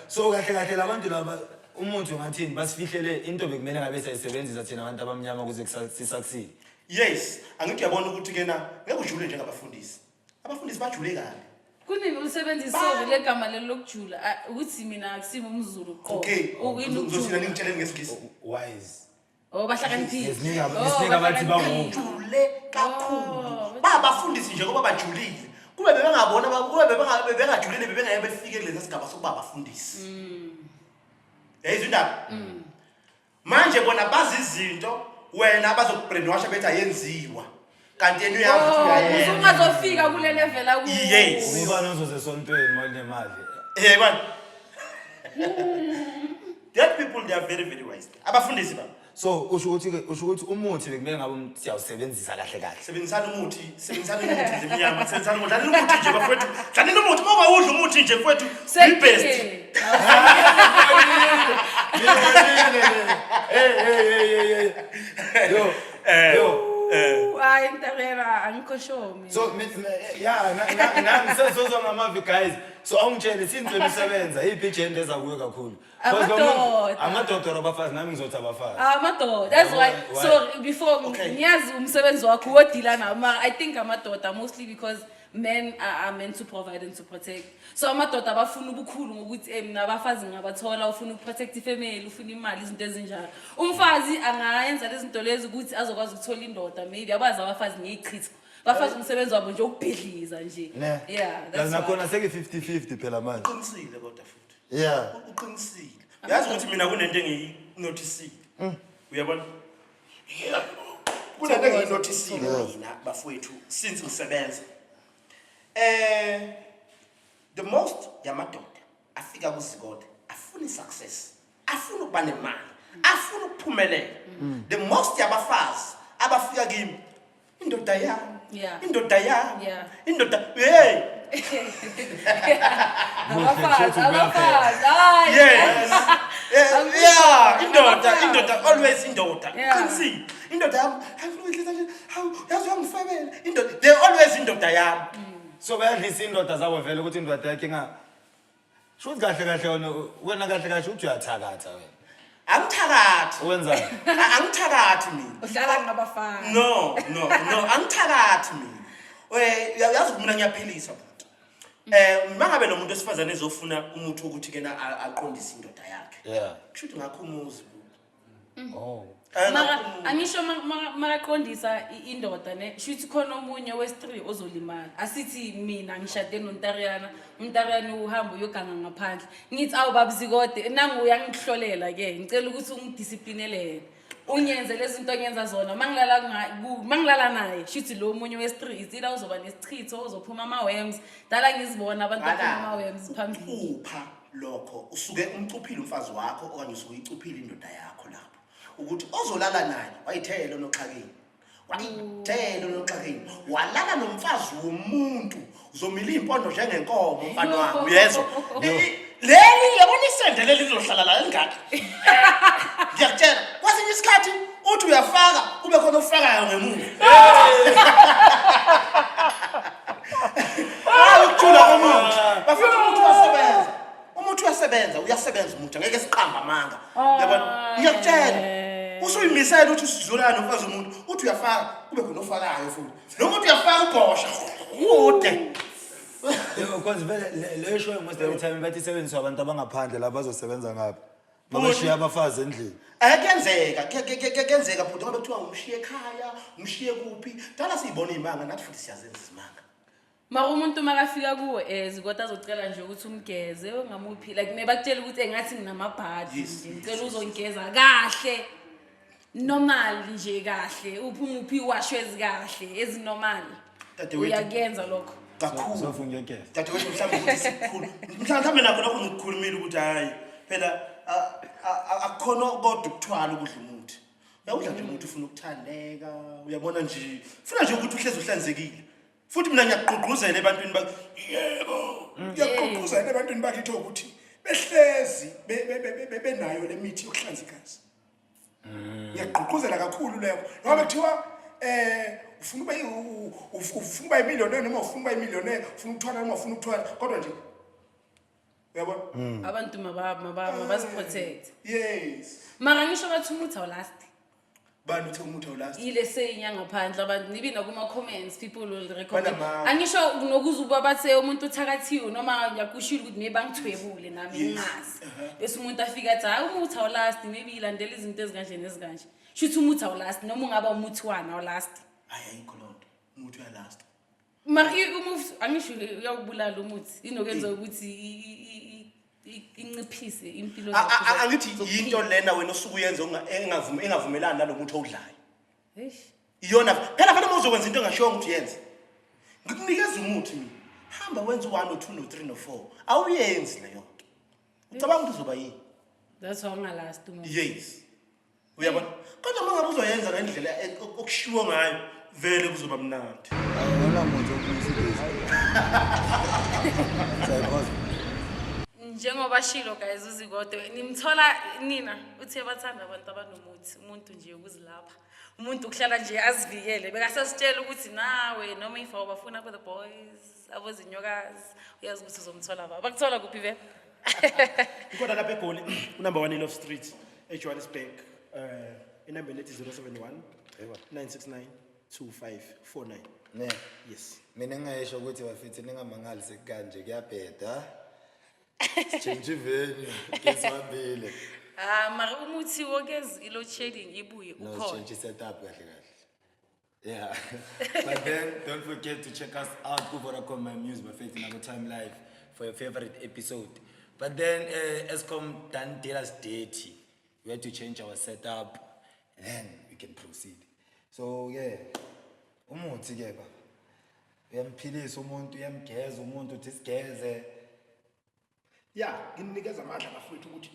So kahle kahle labantu laba, umuntu ungathini, basifihlele into bekumele ngabe siyayisebenzisa thina abantu abamnyama ukuze sisucceed. Yes, angithi uyabona ukuthi kena ngeke ujule njengabafundisi. Abafundisi bajule kabi. Kunini ulisebenzisa le gama leli lokujula? Ah, ukuthi mina akusimi umZulu qo. Okay. Ukuyini Ngizothina ukujula? ningitsheleni ngesiNgisi. Wise. Oh, bahlakaniphile. Ngesinika Oh, ngesinika bathi bahlakaniphile. bangu Jule kakhulu. Babafundisi nje ngoba bajulile. Kube bebengabona, kube bebengajulile, bebengeke befike kulesi sigaba sokuba abafundisi. Yayizwa indaba? Manje bona bazi izinto wena bazokubrainwasha bethi ayenziwa. Kanti yena uyazi ukuthi Oh, uyayenza. usungazofika kule level akuyo. Yes. Ubani ozoze esontweni mali nemali? Yayibona? That people, they are very very wise. Abafundisi baba. So usho ukuthi umuthi bekumele ngabe siyawusebenzisa kahle kahle. Sebenzisani umuthi, sebenzisani umuthi zemnyama, sebenzisani umuthi, dlalini umuthi nje bafowethu, dlalini umuthi. Uma ungawudli umuthi nje mfowethu, i-best. Hey hey hey hey hey. Yo. Yo. Hayi ntabela, angikho sure mina. So yeah, nami sesozwa ngamavi guys. So awungitshele, since wena usebenza, yiphi igender eza kuwe kakhulu? 'Cause lo Amadoda. Amadoda or abafazi? Nami ngizothi abafazi. Amadoda, that's why. Why? So before Okay. ngiyazi umsebenzi wakho wodila nawo, mara I think amadoda, mostly because men are meant to provide and to protect. So amadoda abafuna ubukhulu ngokuthi mina abafazi ngingabathola, ufuna ukuprotect ifamily, ufuna imali, izinto ezinjalo. Umfazi angayenza lezi zinto lezi ukuthi azokwazi ukuthola indoda, maybe abazi abafazi ngeyichitha. Bafazi umsebenzi wabo nje ukubhidliza nje. Ne. Yeah, that's Yazi why. nakhona seke 50-50 phela manje. Uqinisile kodwa futhi. Yeah. Uqinisile. Yazi ukuthi mina kunento engiyinothisile. Uyabona? Kunento engiyinothisile mina bafowethu since ngisebenza. The most yamadoda afika kuZikode afuna success, afuna ukuba nemali, afuna ukuphumelela. The most yabafazi abafika kimi, indoda yami, indoda yami, indoda, hey. Abafazi, abafazi, hayi. Yes. Angikho. Yeah, indoda, Abafazi. indoda always indoda. Qinisile. Indoda yami, hayi nje, hawu, yazi uyangifebela. Indoda, they always indoda yami. So bayadlisa indoda zabo vele ukuthi indoda yakhe nga Shuthi kahle kahle wena kahle kahle uthi uyathakatha wena. Angithakathi. Wenzani? Angithakathi mina. Udlala ngabafana. No, no, no, angithakathi mina. Uyazi ukuthi mina ngiyaphilisa bhuti. Mangabe lo muntu wesifazane ezofuna umuthi wokuthi kena aqondise indoda yakhe. Kusho ukuthi ngakho umuzi bhuti. Oh. Mara Ngakho umuzi. angisho makaqondisa indoda ne, shuthi khona omunye wesi-3 ozolimala. Asithi mina ngishade noNtariyana, uNtariyana uhamba uyoganga ngaphandle. Ngithi awu babuZikode, nangu uyangihlolela ke, ngicela ukuthi ungidisciplinele yena. Ungenze lezi zinto engenza zona. Mangilala mangilala naye, shuthi lo munye wesi-3 is either uzoba nesichitho, uzophuma ama-worms. Dala ngizibona abantu baphuma ama-worms phambili. Upha lokho usuke umcuphile umfazi wakho okanye usuke uyicuphile indoda yakho lapho ukuthi ozolala naye wayithela onoxhakeni, wayithela onoxhakeni, walala nomfazi womuntu, uzomila iy'mpondo njengenkomo, mfana wami, uyezwa? Leli yabona isende leli lizohlala la elingaka, ngiyakutshela. Kwesinye isikhathi uthi uyafaka, kube khona ofakayo ngemuva. Hayi, ukuthula komuthi, bafethu, umuthi uyasebenza, umuthi uyasebenza, uyasebenza umuthi, angeke siqamba amanga, yabona, ngiyakutshela. Usuyimisela ukuthi usizolana nomfazi womuntu, uthi uyafaka, kube khona ofakayo futhi, noma uthi uyafaka, ubhosha kude. Because vele leyo show most of the time bathi isebenziswa abantu abangaphandle la bazosebenza ngapha, babashiya abafazi endlini. Kuyenzeka, kuyenzeka bhuti, ngoba kuthiwa umshiye ekhaya, umshiye kuphi. Dala siyibona iy'manga nathi, futhi siyazenza izimanga. Mara umuntu makafika kuwe zikota azocela nje ukuthi umgeze, ungamuphi, like mebakutshela ukuthi engathi nginamabhadi nje, ngicela uzongigeza kahle, normal nje kahle, uphi umuphi iwasho ezikahle ezi-normal. Dadewethu. Uyakuyenza lokho? Kakhulu. Sofuna ukuyogeza. Dadewethu, mhlawumbe ukuthi sikhulu, mhlawumbe nakho lokho ngikukhulumile ukuthi hhayi phela akukhona kodwa ukuthwala ukudla umuthi. Uyawudla nje umuthi, ufuna ukuthandeka, uyabona nje, funa nje ukuthi uhlezi uhlanzekile. Futhi mina ngiyakugqugquzela ebantwini yebo. Ngiyakugqugquzela ebantwini bakithi ukuthi behlezi benayo le mithi yokuhlanza igazi. Ngiyagqugquzela kakhulu leyo, noma kuthiwa ufuna ube ufuna uba imillionaire noma ufuna uba imillionaire, ufuna ukuthwala noma ufuna ukuthwala, kodwa nje uyabona. Abantu mabaziprotect. Yes. Mara ngisho bathi umuthi awulasti. Bani uthe umuthi awulast? Ile seyinya ngaphandle abantu nibi nakuma-comments, people will recommend. Banamanga. Angisho nokuze uba bathe umuntu uthakathiwe noma ngiyakushilo ukuthi maybe bangithwebule nami ngingazi, bese umuntu afike athi, "Hayi, umuthi awulasti," maybe ilandela izinto ezikanje nezikanje. Shuthi umuthi awulasti, noma ungaba umuthi wani, awulasti? Hayi, ayikho loo nto, umuthi uyalast. Mara umuthi angisho uyawubulala umuthi, inokenza ukuthi inciphise impilo zakho Angithi zokuphila. yinto lena wena osuke uyenze engavumelani nalo muthi owudlayo. Eish. Iyona phela, fanele uma uzokwenza into engashiwanga ukuthi uyenze, ngikunikeza umuthi mina, hamba wenze u-1, no-2, no-3, no-4, awuyenzi leyo nto, ucabanga ukuthi uzoba yini? That's why ungalasti umuthi. Yes, uyabona, kodwa uma ngabe uzoyenza ngendlela okushiwo ngayo, vele kuzoba mnandi. Awona muthi okubuyisa igezi. Sayiphosa. Njengoba shilo guys, uZikode nimthola nina uthe bathanda abantu abanomuthi, umuntu nje ukuzilapha, umuntu ukuhlala nje azivikele. Bekasasitshela ukuthi nawe noma if awubafuna for the boys abozinyokazi, uyazi ukuthi uzomthola. Ba bakuthola kuphi vele? Ikhona lapha eGoli, unumber 1 Eloff Street eJohannesburg, inumber nethi 071 969 2549. Ne. Yes. Mina ngingayisho ukuthi bafethu, ningamangali sekukanje kuyabheda. Change venue, kesihambile. Ah, mara umuthi wokeza i-load shedding ibuye No, ukhona? change setup kahle kahle. Yeah. But then don't forget to check us out ku Vodacom My News bafethu nako Time Live for your favorite episode. But then Eskom done did us dirty. We had to change our setup and then we can proceed. So yeah, umuthi ke baba. Uyamphilisa umuntu, uyamgeza umuntu, uthi sigeze. Ya, nginikeza amandla bafowethu ukuthi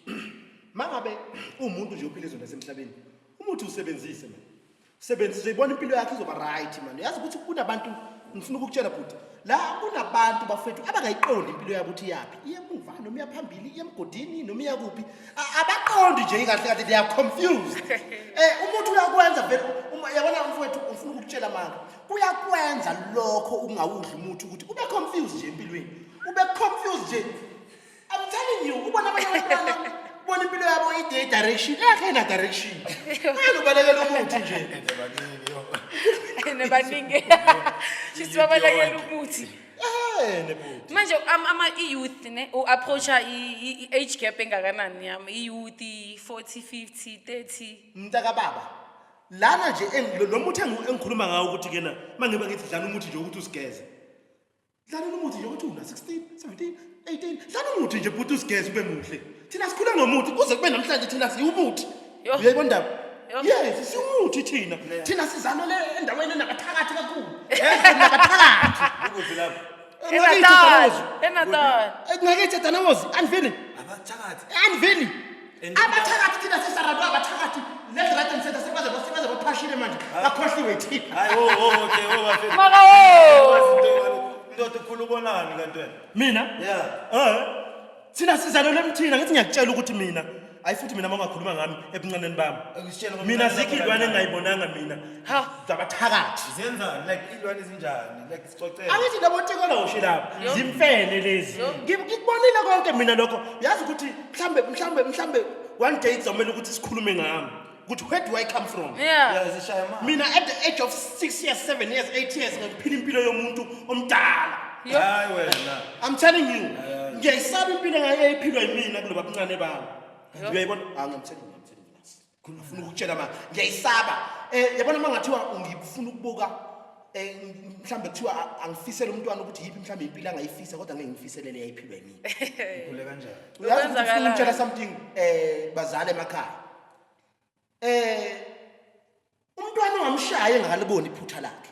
mangabe uwumuntu nje ophila ezweni lasemhlabeni, umuthi usebenzise man, usebenzise, uyibona impilo yakho izoba right man. Yazi ukuthi kunabantu, ngifuna ukukutshela bhuti, la kunabantu bafethu abangayiqondi impilo yabo ukuthi iyaphi, iyemuva noma iyaphambili, iye emgodini noma iya kuphi. Abaqondi nje kahle kahle, they are confused. Umuthi uyakwenza vele, yabona mfowethu, ngifuna ukukutshela amanga, kuyakwenza lokho ukungawudli umuthi ukuthi ube confused nje empilweni, ube confused nje. I'm telling you, ubona abanye abantwana, ubona impilo yabo ide direction, yakhe ina direction. Ngeke ubalekele umuthi nje. Ende baningi yo. Nebaningi shithi babalekela umuthi. Nebuti. Manje ama i-youth ne u-approacha i-age gap engakanani yami i-youth, 40, 50, 30? Mntaka baba. Lana nje lo muthi engikhuluma ngawo ukuthi kena mangiba ngithi dlana umuthi nje ukuthi usigeze. Dlana umuthi nje ukuthi una 16, 17, 18. Dlana umuthi nje bhuti, usigeze ube muhle. Thina sikhule ngomuthi kuze kube namhlanje, thina siwumuthi. Yo. Uyayibona indaba? Yo. Yes, siwumuthi thina. Thina sizalele endaweni enabathakathi kakhulu. Ezweni labathakathi. Ukuphi lapho? Enatal. Enatal. Ngakithi eDanawozi, andiveli. Abathakathi. Andiveli. Abathakathi thina sisarandwa abathakathi. Left, right and center sebaze sebaze baphashile manje. Bakhohliwe thina. Hayi, oh, okay, oh bafethu. Maka wo. Ndoda ukhulu ubonani kanti wena? Mina? Yeah. Eh. Thina sizalelwe emthina, ngithi ngiyakutshela ukuthi mina ayi futhi mina mangakhuluma ngami ebuncaneni bami. Akusitshele ngoba Mina umncane zikho bakho iy'lwane kanjani. engingayibonanga mina. Ha. Zabathakathi. Zenzani? Like iy'lwane ezinjani? Like sixoxele. Angithi labo tikoloshe lapha Yo. zimfene lezi. Yo. Ngikubonile konke mina lokho. Yazi ukuthi mhlambe one day kuzomela ukuthi sikhulume ngami. Ukuthi where do I come from? Yeah. Yeah, zishaya amanga. Mina at the age of 6 years, 7 years, 8 years ngiphila impilo yomuntu omdala. Yo. Hayi wena. I'm telling you. Ngiyayisaba impilo engayeyiphilwa yimina kuloba buncane bami. Uyayibona? Ah, I'm telling you, I'm telling you. Ngifuna ukutshela ma, ngiyayisaba. Yabona mangathiwa ngifuna ukubuka mhlambe kuthiwa angifisele umntwana ukuthi yiphi mhlambe impilo angayifisa kodwa ngeke ngifiselele yayiphilwa yimina. Ukhule kanjani? Uyazi ukuthi ufuna Okwenzakalani? ukutshela something bazali emakhaya. Umntwana ongamshaya engakaliboni iphutha lakhe.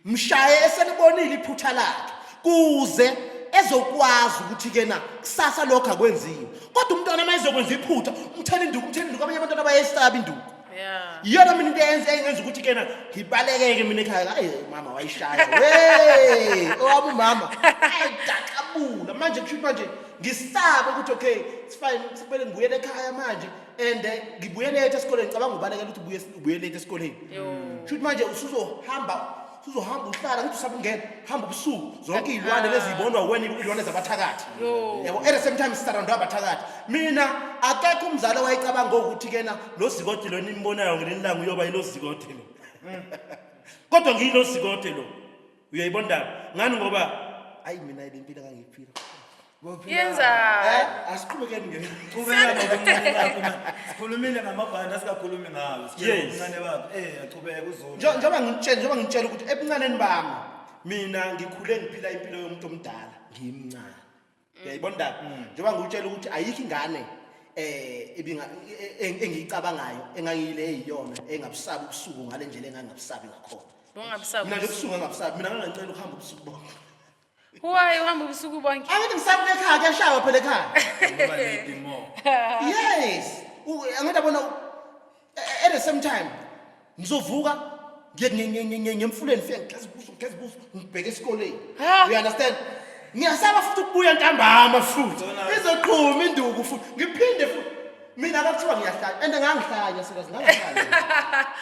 Mshaye eselibonile iphutha lakhe kuze ezokwazi ukuthi ke na kusasa lokho akwenziwe. Kodwa umntwana uma ezokwenza iphutha, umthela induku, umthela induku, abanye abantwana bayesaba induku. Yeah. Iyona mina into eyenza engenza ukuthi kena ngibalekeke mina ekhaya. Ayi mama wayishaya. Wey, owami umama. Ayidaqabula. Manje kusho ukuthi manje ngisaba ukuthi okay, it's fine, kumele ngibuyele ekhaya manje and ngibuye late esikoleni, ngicabanga ubalekela ukuthi ubuye late esikoleni. Yo. Kusho ukuthi manje usuzohamba uhlala ngithi usaba ungena, hamba ubusuku zonke iy'lwane lezi zibonwa wena iy'lwane zabathakathi. Yo. Yabo, at the same time sisarandwa abathakathi. Mina akekho umzali owayecabanga ukuthi kena Lo zikode lo nimbonayo ngelinye ilanga uyoba yilo zikode lo. Kodwa ngiyilo zikode lo. Uyayibona ndaba? Ngani ngoba ayi mina le mpilo engangiyiphila. Yenza. Asiqhubekeni nge. Qhubeka ngobuncane bakho man. Sikhulumile ngamabhandi asikakhulumi ngawo. Sitshele Yes. ngobuncane bakho. Aqhubeka uzulu. Njengoba ngitshela ukuthi ebuncaneni bami mina ngikhule ngiphila impilo yomuntu omdala ngimncane. Uyayibona ndaba? Njengoba ngikutshela ukuthi ayikho ingane ebinga engiyicabangayo engangiyile eyiyona engabusabi ubusuku ngale ndlela engangabusabi ngakhona. Bongabusaba. Mina nje ubusuku ngangabusabi, mina ngangicela ukuhamba ubusuku bonke. Why uhamba ubusuku bonke? Angithi ngisabuya ekhaya kuyashawa phela ekhaya. Ngoba late more. Yes. Angithi yabona at the same time ngizovuka ngiye ngemfuleni ngifike ngigeze ubuso ngigeze ubuso ngibheke esikoleni. Ha. You understand? Ngiyasaba futhi ukubuya ntambama futhi. Izoqhuma induku futhi ngiphinde futhi. Mina akuthiwa ngiyahlanya and ngangihlanya sikazi ngangihlanya.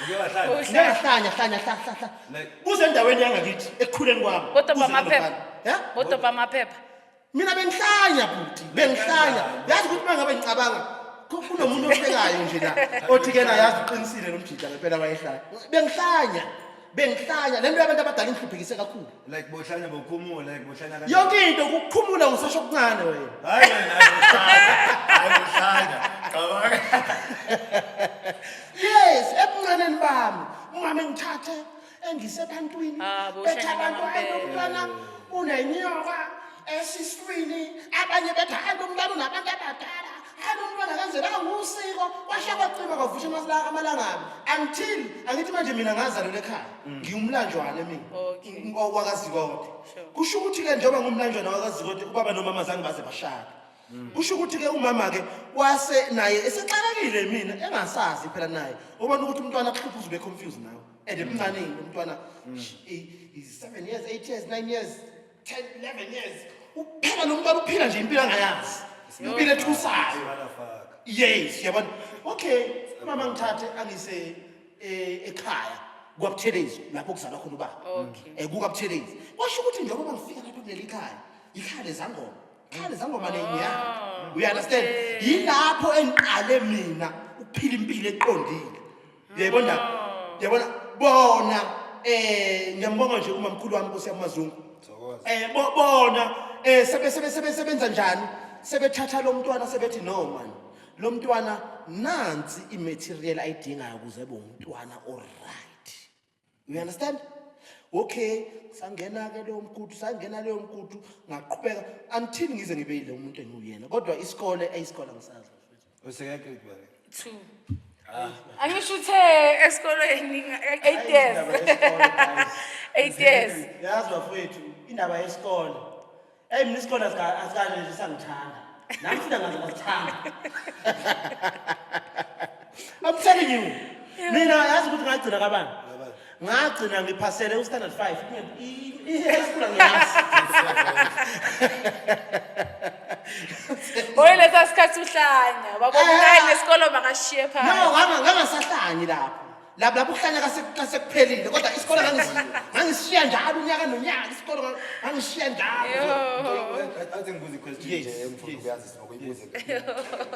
Uke wahlala. Ngiyahlanya hlanya hla hla hla. Like- kuze endaweni yangakithi ekukhuleni kwami. Kodwa Kuze bamaphepha. nalofana. Eh? Bodwa bamaphepha. Mina bengihlanya bhuti, bengihlanya. Yazi ukuthi uma ngabe ngicabanga kunomuntu ohlekayo nje la othi kena yazi uqinisile lo mjida ngempela wayehlanya. Bengihlanya. Bengihlanya. Le nto yabantu abadala ingihluphekise kakhulu. Like bohlanya bokhumula, like bohlanya kanjani? Yonke into ukukhumula ngisasho okuncane wena. Hayi wena hayi bohlanya. Hayi bohlanya. Cabanga. Yes, ebuncaneni bami umama engithathe engisebantwini Ah, bethi bohlanya abantu hayi lo ngempela. mntwana unenyoka esiswini, abanye bethi hayi lo mntwana unabantu abadala, hayi lo mntwana kenzelanga usiko, kwasha kwacima kwavusha amalangabi until angithi manje mina ngazalelwa ekhaya ngiwumlanjwane mina. Okay. Wakazikode. Sure. Kusho ukuthi-ke njengoba ngumlanjwana wakazikode ubaba nomama zange baze bashade. Kusho ukuthi-ke umama-ke wase naye esexakekile mina engasazi phela naye ubona ukuthi umntwana kuhlupha uze ube confused nawe and emncaneni umntwana is 7 years, 8 years, 9 years, 10, 11 years, uphela lo mntwana uphila nje impilo angayazi, impilo ethusayo. Motherfucker. Yes, yabona. Okay, umama ngithathe angise ekhaya kwaButhelezi lapho kuzalwa khona ubaba. Okay. KukaButhelezi. Kwasho ukuthi njengoba ngifika lapha kuleli khaya, ikhaya lezangoma. Ikhaya lezangoma lenyanga. You understand? Okay. Yilapho engiqale mina ukuphila impilo eqondile. Uyayibona? Uyabona? Bona ngiyambonga nje umamkhulu wami Nkosi yamazungu. Thokoza. Bona sebe sebe sebe sebenza njani? Sebethatha lo mntwana sebethi no man. Lo mntwana nansi imaterial ayidingayo ukuze ebe umntwana oright. You understand? Okay, sangena ke leyo mgudu, sangena leyo mgudu, ngaqhubeka until ngize ngibe yile umuntu engiwuyena. Kodwa isikole, ayisikole ngisazi. Useka grade bani? 2. Angisho uthe esikolweni 8 years. Indaba yesikole, guys. 8 years. Yazi bafowethu, indaba yesikole. Eyi mina isikole asikaze nje sangithanda. Nami futhi angaze ngasithanda. I'm telling you. Mina yazi ukuthi ngagcina kabani? Ngagcina ngiphasele u-standard 5. I-high school angiyazi. Oyi lesa sikhathi uhlanya. Babona Eh. nesikolo makashiye No, phansi. ngangasahlanyi lapho. Lapho lapho ukuhlanya kasekuphelile kodwa isikole ngangisishiya njalo unyaka nonyaka isikole ngangishiya njalo. Yo. Athi ngibuze i-question Yes, nje engifuna yes. ukuyazi sinokuyibuza.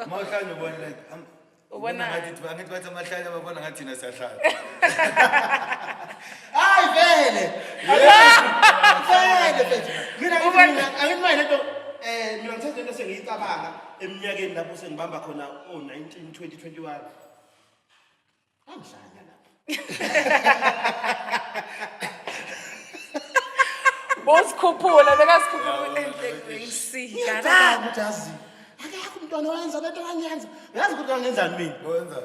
Uma uhlanya ubona like Ubona- ngathi angithi bathi amahlanya babona ngathi thina siyahlanya. Hayi vele. Vele vele. Mina ngithi mina angithi manje lento mina ngithethe lento sengiyicabanga eminyakeni lapho sengibamba khona o 19 20 21. Angihlanya lapho. Bosikhuphula bekasikhuphula engisika la. Ngiyacabanga ukuthi yazi akekho umntwana owenza lento angiyenza. Uyazi ukuthi angenzani mina? Wenza.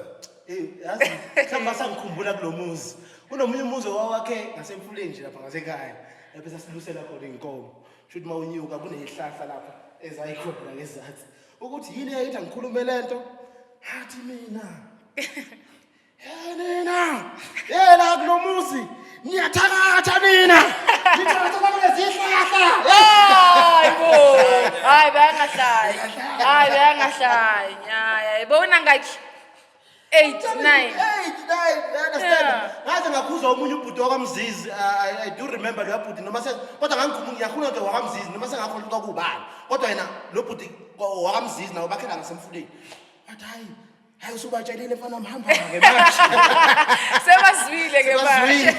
Eh, yazi mhlawumbe basangikhumbula kulo muzi. Kunomunye umuzi owawakhe ngasemfuleni nje lapha ngasekhaya. Lapho sasilusela khona iy'nkomo. Shuthi uma unyuka kuneyihlahla lapha ezayikhona la ngezansi. Ukuthi yini eyayithi angikhulume le nto? Hathi mina. Hey nina! Hey la kulo muzi! Niyathakatha nina! Nithakatha kulezi zihlahla! Hayi bo. Hayi bayangahlanya. Hayi bayangahlanya. Hayi bona ngakhi. 8 9. 8 9, you understand? Yeah. Ngaze ngakhuzwa omunye ubhuti wakamzizi, I do remember loya bhuti noma se kodwa ngangikhumbula ngiyakhuluma nje wakamzizi noma sengakhohlwa ukuthi kwakubani. Kodwa yena lo bhuti wakamzizi nawo bakhela ngasemfuleni. Wathi hayi, hayi usubatshelile mfana wami hamba ke manje. Sebazwile ke manje. Sebazwile.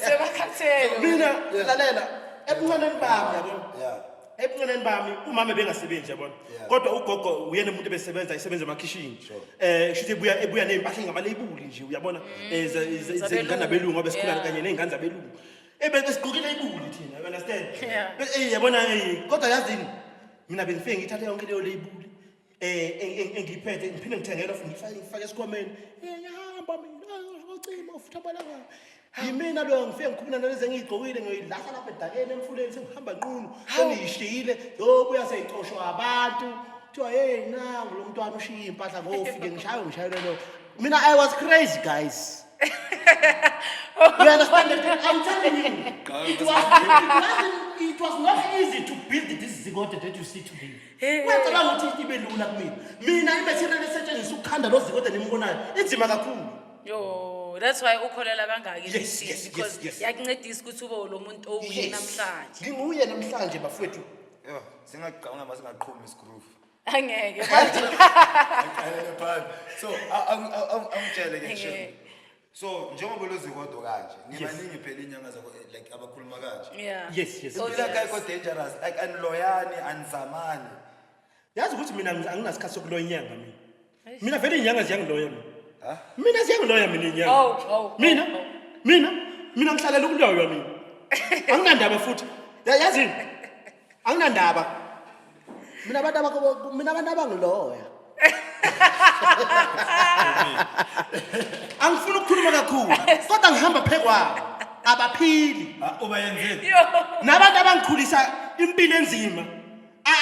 Sebakhathele. Mina lalela ebuncaneni bami yabona. Yeah. Ebuncaneni bami umama ebengasebenzi yabona. Yeah. Kodwa ugogo uyena umuntu ebesebenza esebenza emakhishini. Sure. Shuthi ebuya nezimpahla engamalebuli nje uyabona. Zabelungu. Zengane abelungu abesikhula Yeah. kanye nezingane zabelungu. Besigqokile ibuli thina, you understand? Yeah. Yabona kodwa yazini mina bengifike ngithathe yonke leyo label engiyiphethe ngiphinde ngithengele futhi ngifake esikhwameni. Ngiyahamba mina ngocima ufutha amalanga. Yimina lo ngifike ngikhuluma nalezi engiyigqokile ngiyoyilahla lapha edakeni emfuleni sengihamba nqunu sengiyishiyile yobuya seyicoshwa abantu. Kuthiwa hey nangu lo mntwana ushiye iy'mpahla ngofike ngishaye ngishayelwe lo. Mina I was crazy guys. You understand that? I'm telling you, it was not easy to build this zikode that you see today. Uyacabanga ukuthi ibe lula kumina. Mina i-material esetshenziswa ukukhanda lo zikode nimbonayo inzima kakhulu. Yo, that's why ukholela kangaka Yes, emithini, yes, because yes. yakuncedisa ukuthi ube lo muntu owuye namhlanje. Nginguye namhlanje bafowethu. Yo, singaqhama singaqhumi isikrufu. Angeke manje. Aqalele phansi. So, angitshele ke Ngeke. nje. So, njengoba lozikodo kanje, nibaningi phela inyanga zako like abakhuluma kanje. Yeah. Yes. Oh, Impilo yakho yes. ayikho dangerous, like aniloyani, anizamani. Yazi ukuthi mina anginasikhathi sokuloya inyanga mina. Mina vele inyanga ziyangiloya mina. Mina ziyangiloya mina inyanga. Oh, oh, oh, Mina oh. mina ngihlalela ukuloywa mina. Anginandaba futhi. Yazini? Anginandaba. Mina abantu abangiloya. Angifuni ukukhuluma kakhulu. Kodwa ngihamba phekwabo. Abaphili. Ah, uba yenzeni? Yo. Nabantu abangikhulisa impilo enzima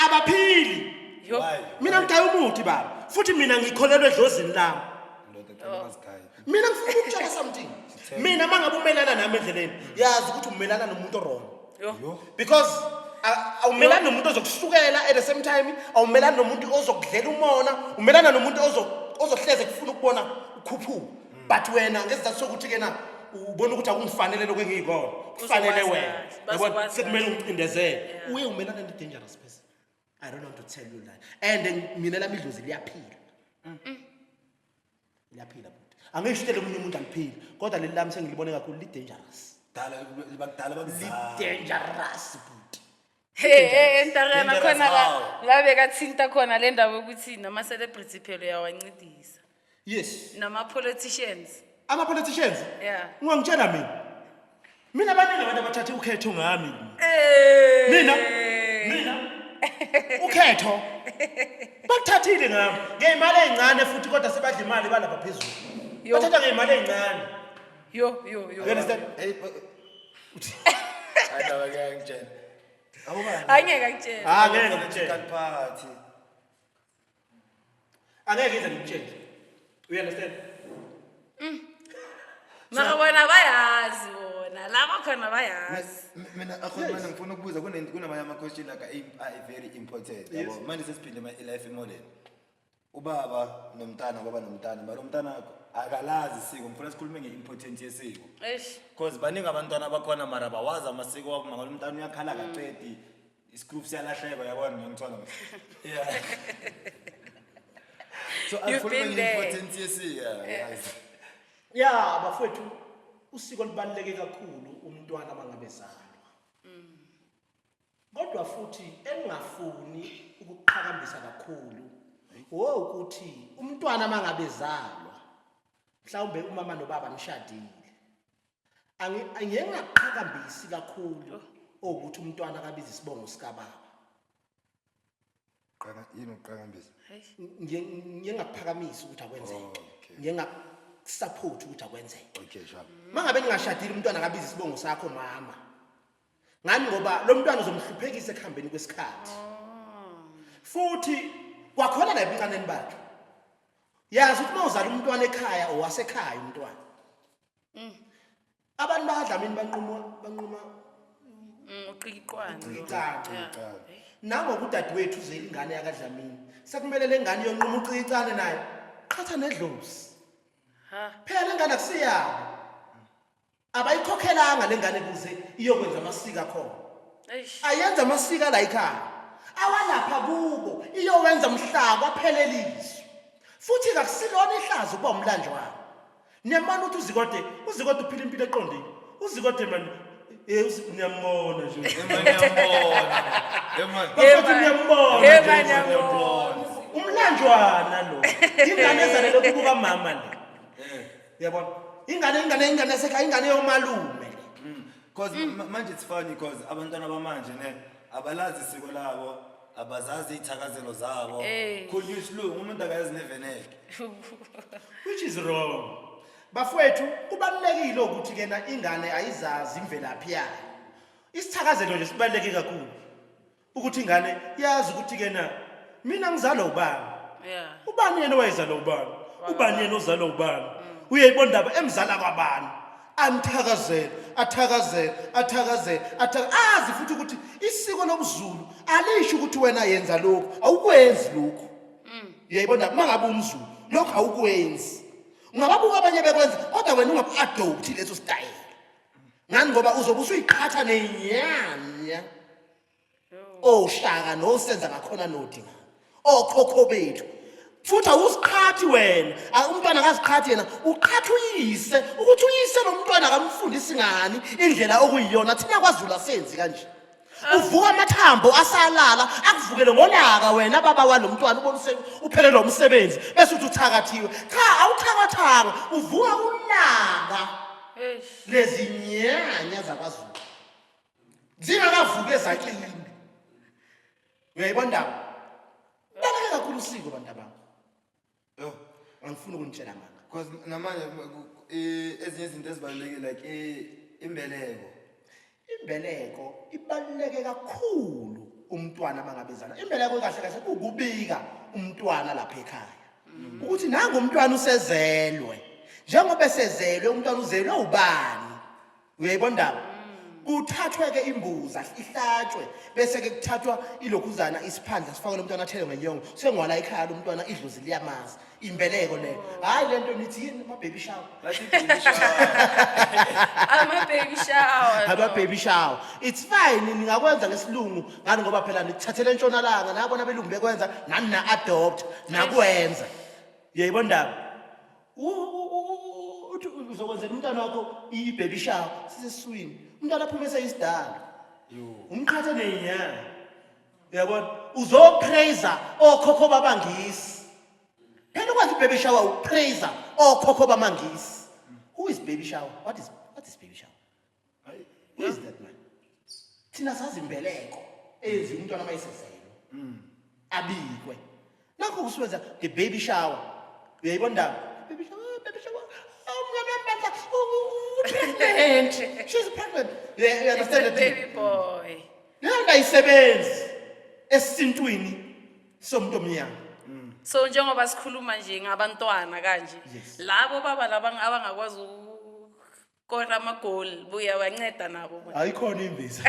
abaphili. Yo. Why? Mina ngidaya umuthi baba. Futhi mina ngikholelwa edlozini lami. Ndoda qala ungazighayi. Mina ngifuna ukukutshela something. Mina mangabe umelana nami endleleni, yazi ukuthi umelana nomuntu wrong. Yo. Because awumelani nomuntu ozokusukela at the same time, awumelani nomuntu ozokudlela umona, umelana nomuntu ozohleze kufuna ukubona ukhuphuka. But wena ngesizathu sokuthi ke na ubona ukuthi akungifanele lokho engiyikona. Kufanele Uzokwazi wena. kahle, Yabona bazokwazi sekumele kahle. ungicindezele. Yeah. uye umelana ne-dangerous person. I don't want to tell you that. And mina lami idlozi liyaphila. Liyaphila bhuti. Angisho ukuthi omunye umuntu aliphili, kodwa leli lami sengilibone kakhulu li-dangerous. Dala bakudala bakuzala. Dangerous bhuti. Hey, hey, entarana Dangerous khona la how? la bekathinta khona le ndaba yokuthi nama-celebrity phela uyawancedisa. Yes. Nama-politicians. Ama-politicians? Yeah. Ungangitshela mina. Mina baningi abantu abathathe ukhetho ngami. Eh. Mina? Mina? Ukhetho. Bakuthathile ngami ngeyimali ey'ncane futhi, kodwa sebadla imali balapha phezulu. Yo. Bathatha ngeyimali ey'ncane. Yo yo yo. You understand? Hey, hayi, ndaba kuyangitshela. Awubani? Angeke akutshele. Ah, ngeke ngikutshele. Political party. Angeke ngize ngikutshele. You understand? Mara bona bayazi, bona laba khona bayazi. Mina akhona mina ngifuna ukubuza kunamanye ama-question like are very important, yabo. Manje sesiphile life modern. Ubaba nomntana, baba nomntana, mara umntana akalazi isiko. Ngifuna sikhulume nge-importance yesiko. Eish. Because baningi abantwana abakhona mara bawazi amasiko wabo, mangala umntana uyakhala kaqedi iscrew siyalahleka, uyabona ngiyangithola. Yeah. So You've asikhulume been there. nge-importance yesiko. Yeah, yes. Ya bafowethu, usiko lubaluleke kakhulu umntwana mangabe ezalwa. Kodwa futhi engingafuni ukuqhakambisa kakhulu ukuthi umntwana mangabe ezalwa, mhlawumbe umama nobaba nishadile. Angeke ngaqhakambisi kakhulu ukuthi umntwana akabiza isibongo sikababa. Yini ukuqhakambisa? Ngiye ngakuphakamisa ukuthi akwenzeke. Oh, okay. Ngiye ngakusupport ukuthi akwenzeke. Okay, sharp. Mangabe ningashadile, umntwana akabiza isibongo sakho mama. Ngani? Ngoba lo mntwana uzomhluphekisa ekuhambeni kwesikhathi. Futhi kwakhona la ebuncaneni bakhe. Yazi ukuthi uma uzala umntwana ekhaya, owasekhaya umntwana. Abantu bakadlamini banquma Uqiqwane. uqicane. Yeah. Nangokudadewethu uzele ingane yakadlamini. Sekumele le ngane yonquma uqicane nayo. Qhatha nedlozi. Ha. Phela le ngane akusiyabo. Abayikhokhelanga le ngane kuze iyokwenza amasiko akhona. Eish. Ayenza amasiko la ekhaya. Awalapha kubo iyowenza mhla kwapheleliswa. Futhi kakusilona ihlazo ukuba umlanjwana. Niyambona ukuthi uZikode uphila impilo eqondile. uZikode man, niyambona nje. Ngiyambona. Eh man. Bafethu, niyambona Hey nje. man, ngiyambona. Umlanjwana lo. Ingane ezalele kubo kamama le. Uyabona? Ingane yasekhaya, ingane yomalume le. Cause manje it's funny cause abantwana bamanje ne abalazi isiko labo, abazazi iy'thakazelo zabo. Eh. Khulunywa isilungu, umuntu akayazi neveneke. Which is wrong. Bafowethu, kubalulekile ukuthi kena ingane ayizazi imvelaphi yayo. Isithakazelo nje sibaluleke kakhulu. Ukuthi ingane yazi ukuthi kena mina ngizalwa ubani. Ubani yena owayezalwa ubani? Ubani yena ozalwa ubani? Uyayibona indaba emzala kwabani? Amthakazele, athakazele, athakazele, azi futhi ukuthi isiko lobuZulu alisho ukuthi wena yenza lokhu, awukwenzi lokhu. Uyayibona, uma ngabe umZulu, lokhu awukwenzi. Ungababuka abanye bekwenza, kodwa wena ungabu-adopt leso style. Ngani? Ngoba uzobe usuyiqhatha nenyanya. Oshaka nosenza ngakhona nodinga. Okhokho bethu. Futhi awuziqhathi wena. Umntwana akaziqhathi yena, uqhatha uyise, ukuthi uyise lo mntwana akamfundisi ngani indlela okuyiyona. Thina kwaZulu asenzi kanje. Uvuka amathambo asalala, akuvukele ngolaka wena baba walo mntwana, ubona uphelelwa umsebenzi bese uthi uthakathiwe. Cha, awuthakathanga, uvuka ulaka. Eish. Lezinyanya zakwaZulu zingakavuki ezakini. Uyayibona ndaba? Baluleke kakhulu usiko, bantu abami. Yo. Angifuni ukunitshela manga. Cause namanje ezinye izinto ezibalulekile like imbeleko. Imbeleko ibaluleke kakhulu umntwana mangabezana. Imbeleko kahle kahle kukubika umntwana lapha ekhaya. Ukuthi nangu umntwana usezelwe. Njengoba esezelwe umntwana, uzelwe ubani? Uyayibona ndaba? Kuthathwe ke imbuza ihlatshwe, bese ke kuthathwa ilokhuzana isiphandla sifake lo mntwana, athele ngenyongo. Sengwala ekhaya lo mntwana, idlozi liyamazi. Imbeleko leyo. Hayi, lento nithi yini, ama baby shower. Bathi baby shower. Ama-baby shower. Aba baby shower. It's fine, ningakwenza ngesilungu ngani, ngoba phela nithathele entshonalanga, nabona abelungu bekwenza, nani na adopt nakwenza. Uyayibona ndaba? Uthi uzokwenzela umntwana wakho i-baby shower siseswini. Umntwana aphume eseyisidala. Umqhathe nenyanga. Uyabona? Uzopraise okhokho babangisi. Phela ukwazi i-baby shower upraise okhokho bamangisi. Who is baby shower? What is baby shower? Who is that man? Thina sazi imbeleko eyenziwa umntwana mayisezelwe. Abikwe. Nakho kusebenza nge-baby shower. Uyayibona ndaba? Baby shower, baby shower. Oh, umngane wami bandla, u-pregnant. She's pregnant. You It's understand a the thing? baby boy. Leyo nto ayisebenzi esintwini somuntu omnyama. So njengoba sikhuluma nje ngabantwana kanje, Yes. labo baba laba abangakwazi ukukora amagoli, buya banceda nabo bona. Ayikhona imbiza.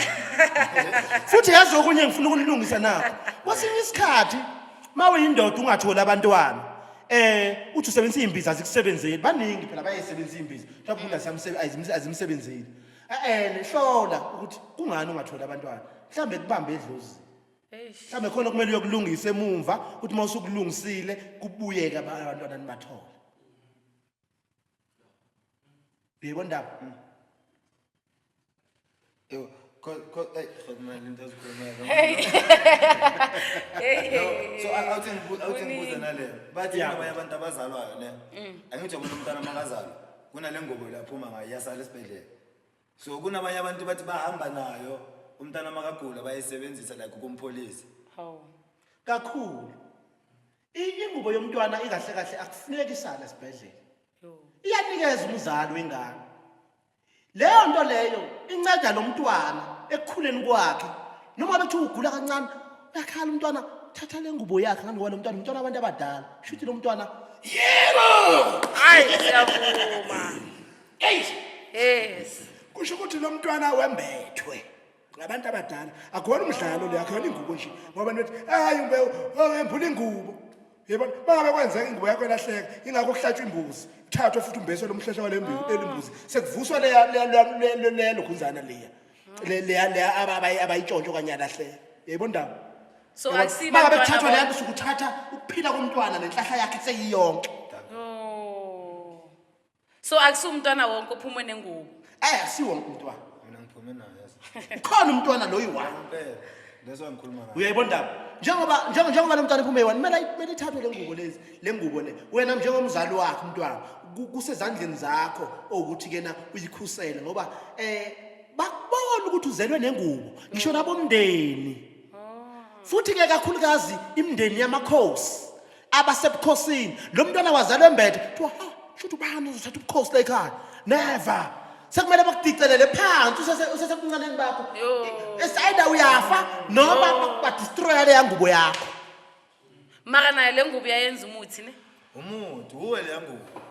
Futhi yazi okunye ngifuna ukulungisa nakho. Kwesinye isikhathi mawuyindoda ungatholi abantwana, uthi usebenzisa imbiza azikusebenzeli. Baningi phela bayayisebenzisa imbiza. Mhlawumbe azimsebenzeli. Hlola ukuthi kungani ungatholi abantwana. Mhlawumbe kubambe edlozini. Eish. Mhlawumbe khona kumele uyokulungisa emumva, ukuthi uma usukulungisile kubuyeke abantwana nibathole. Uyayibona indaba? Yo, ey, man, into ezikhulumayo. Hey. Hey. No, so awuthi ngibuze nale. Bathi kunabanye abantu abazalwayo ne. Angithi uyabona umntwana makazalwa, kunale ngubo laphuma ngayo iyasala esibhedlela. So kunabanye abantu bathi bahamba nayo umntana makagula bayisebenzisa like ukumpholisa. Hawu. Kakhulu. Ingubo yomntwana ikahle kahle akufuneki isale esibhedlela. Yo. Iyanikeza umzali wengane. Leyo nto leyo inceda lo mntwana ekukhuleni kwakhe. Noma bethi ugula kancane, uyakhala umntwana, thatha le ngubo yakhe ngani ngoba lo mntwana umntwana abantu abadala. Shuthi lo mntwana yebo! Hayi siyavuma. Hey, Yes. kusho ukuthi lo mntwana wembethwe ngabantu abadala. Akuwona umdlalo leyo, akuyona ingubo nje. Ngoba nithi hayi wembula ingubo. Yebo, mangabe kwenzeka ingubo yakho ilahleka, ingakho kuhlatshwa imbuzi. Uthathwe futhi umbeswe lo mhlehla wale mbuzi. Sekuvuswa leya leya leya leya lokhunzana leya. Leya leya abayitshontsho okanye yalahleka. Yebo ndaba. So akusibo Mangabe abantwana kuthathwa leya bonke. nto sukuthatha ukuphila komntwana nenhlahla yakhe seyiyonke. Oh. So akusiwumntwana wonke ophume nengubo. Asiwo wonke umntwana. Mina ngiphume nayo yazi. Ukhona umntwana lo yi-one. Impela. That's why ngikhuluma ngayo. Uyayibona ndaba? Njengoba lo mntwana ephume yi-one, kumele ithathwe le ngubo lezi, le ngubo le. Wena njengomzali wakhe umntwana, kusezandleni zakho ukuthi kena uyikhusele ngoba bakubona ukuthi uzelwe nengubo, ngisho nabomndeni. Futhi ke kakhulukazi imindeni yamakhosi abasebukhosini, lo mntwana wazalwa embethe, kuthiwa ha, shuthi ubani uzothatha ubukhosi la ekhaya? Never. Sekumele bakudicelele phansi usesebuncaneni bakho. Yo. It's either uyafa noma badestroya leya ngubo yakho. Mara nayo le ngubo iyayenza umuthi ne? Umuthi, uwe leya ngubo.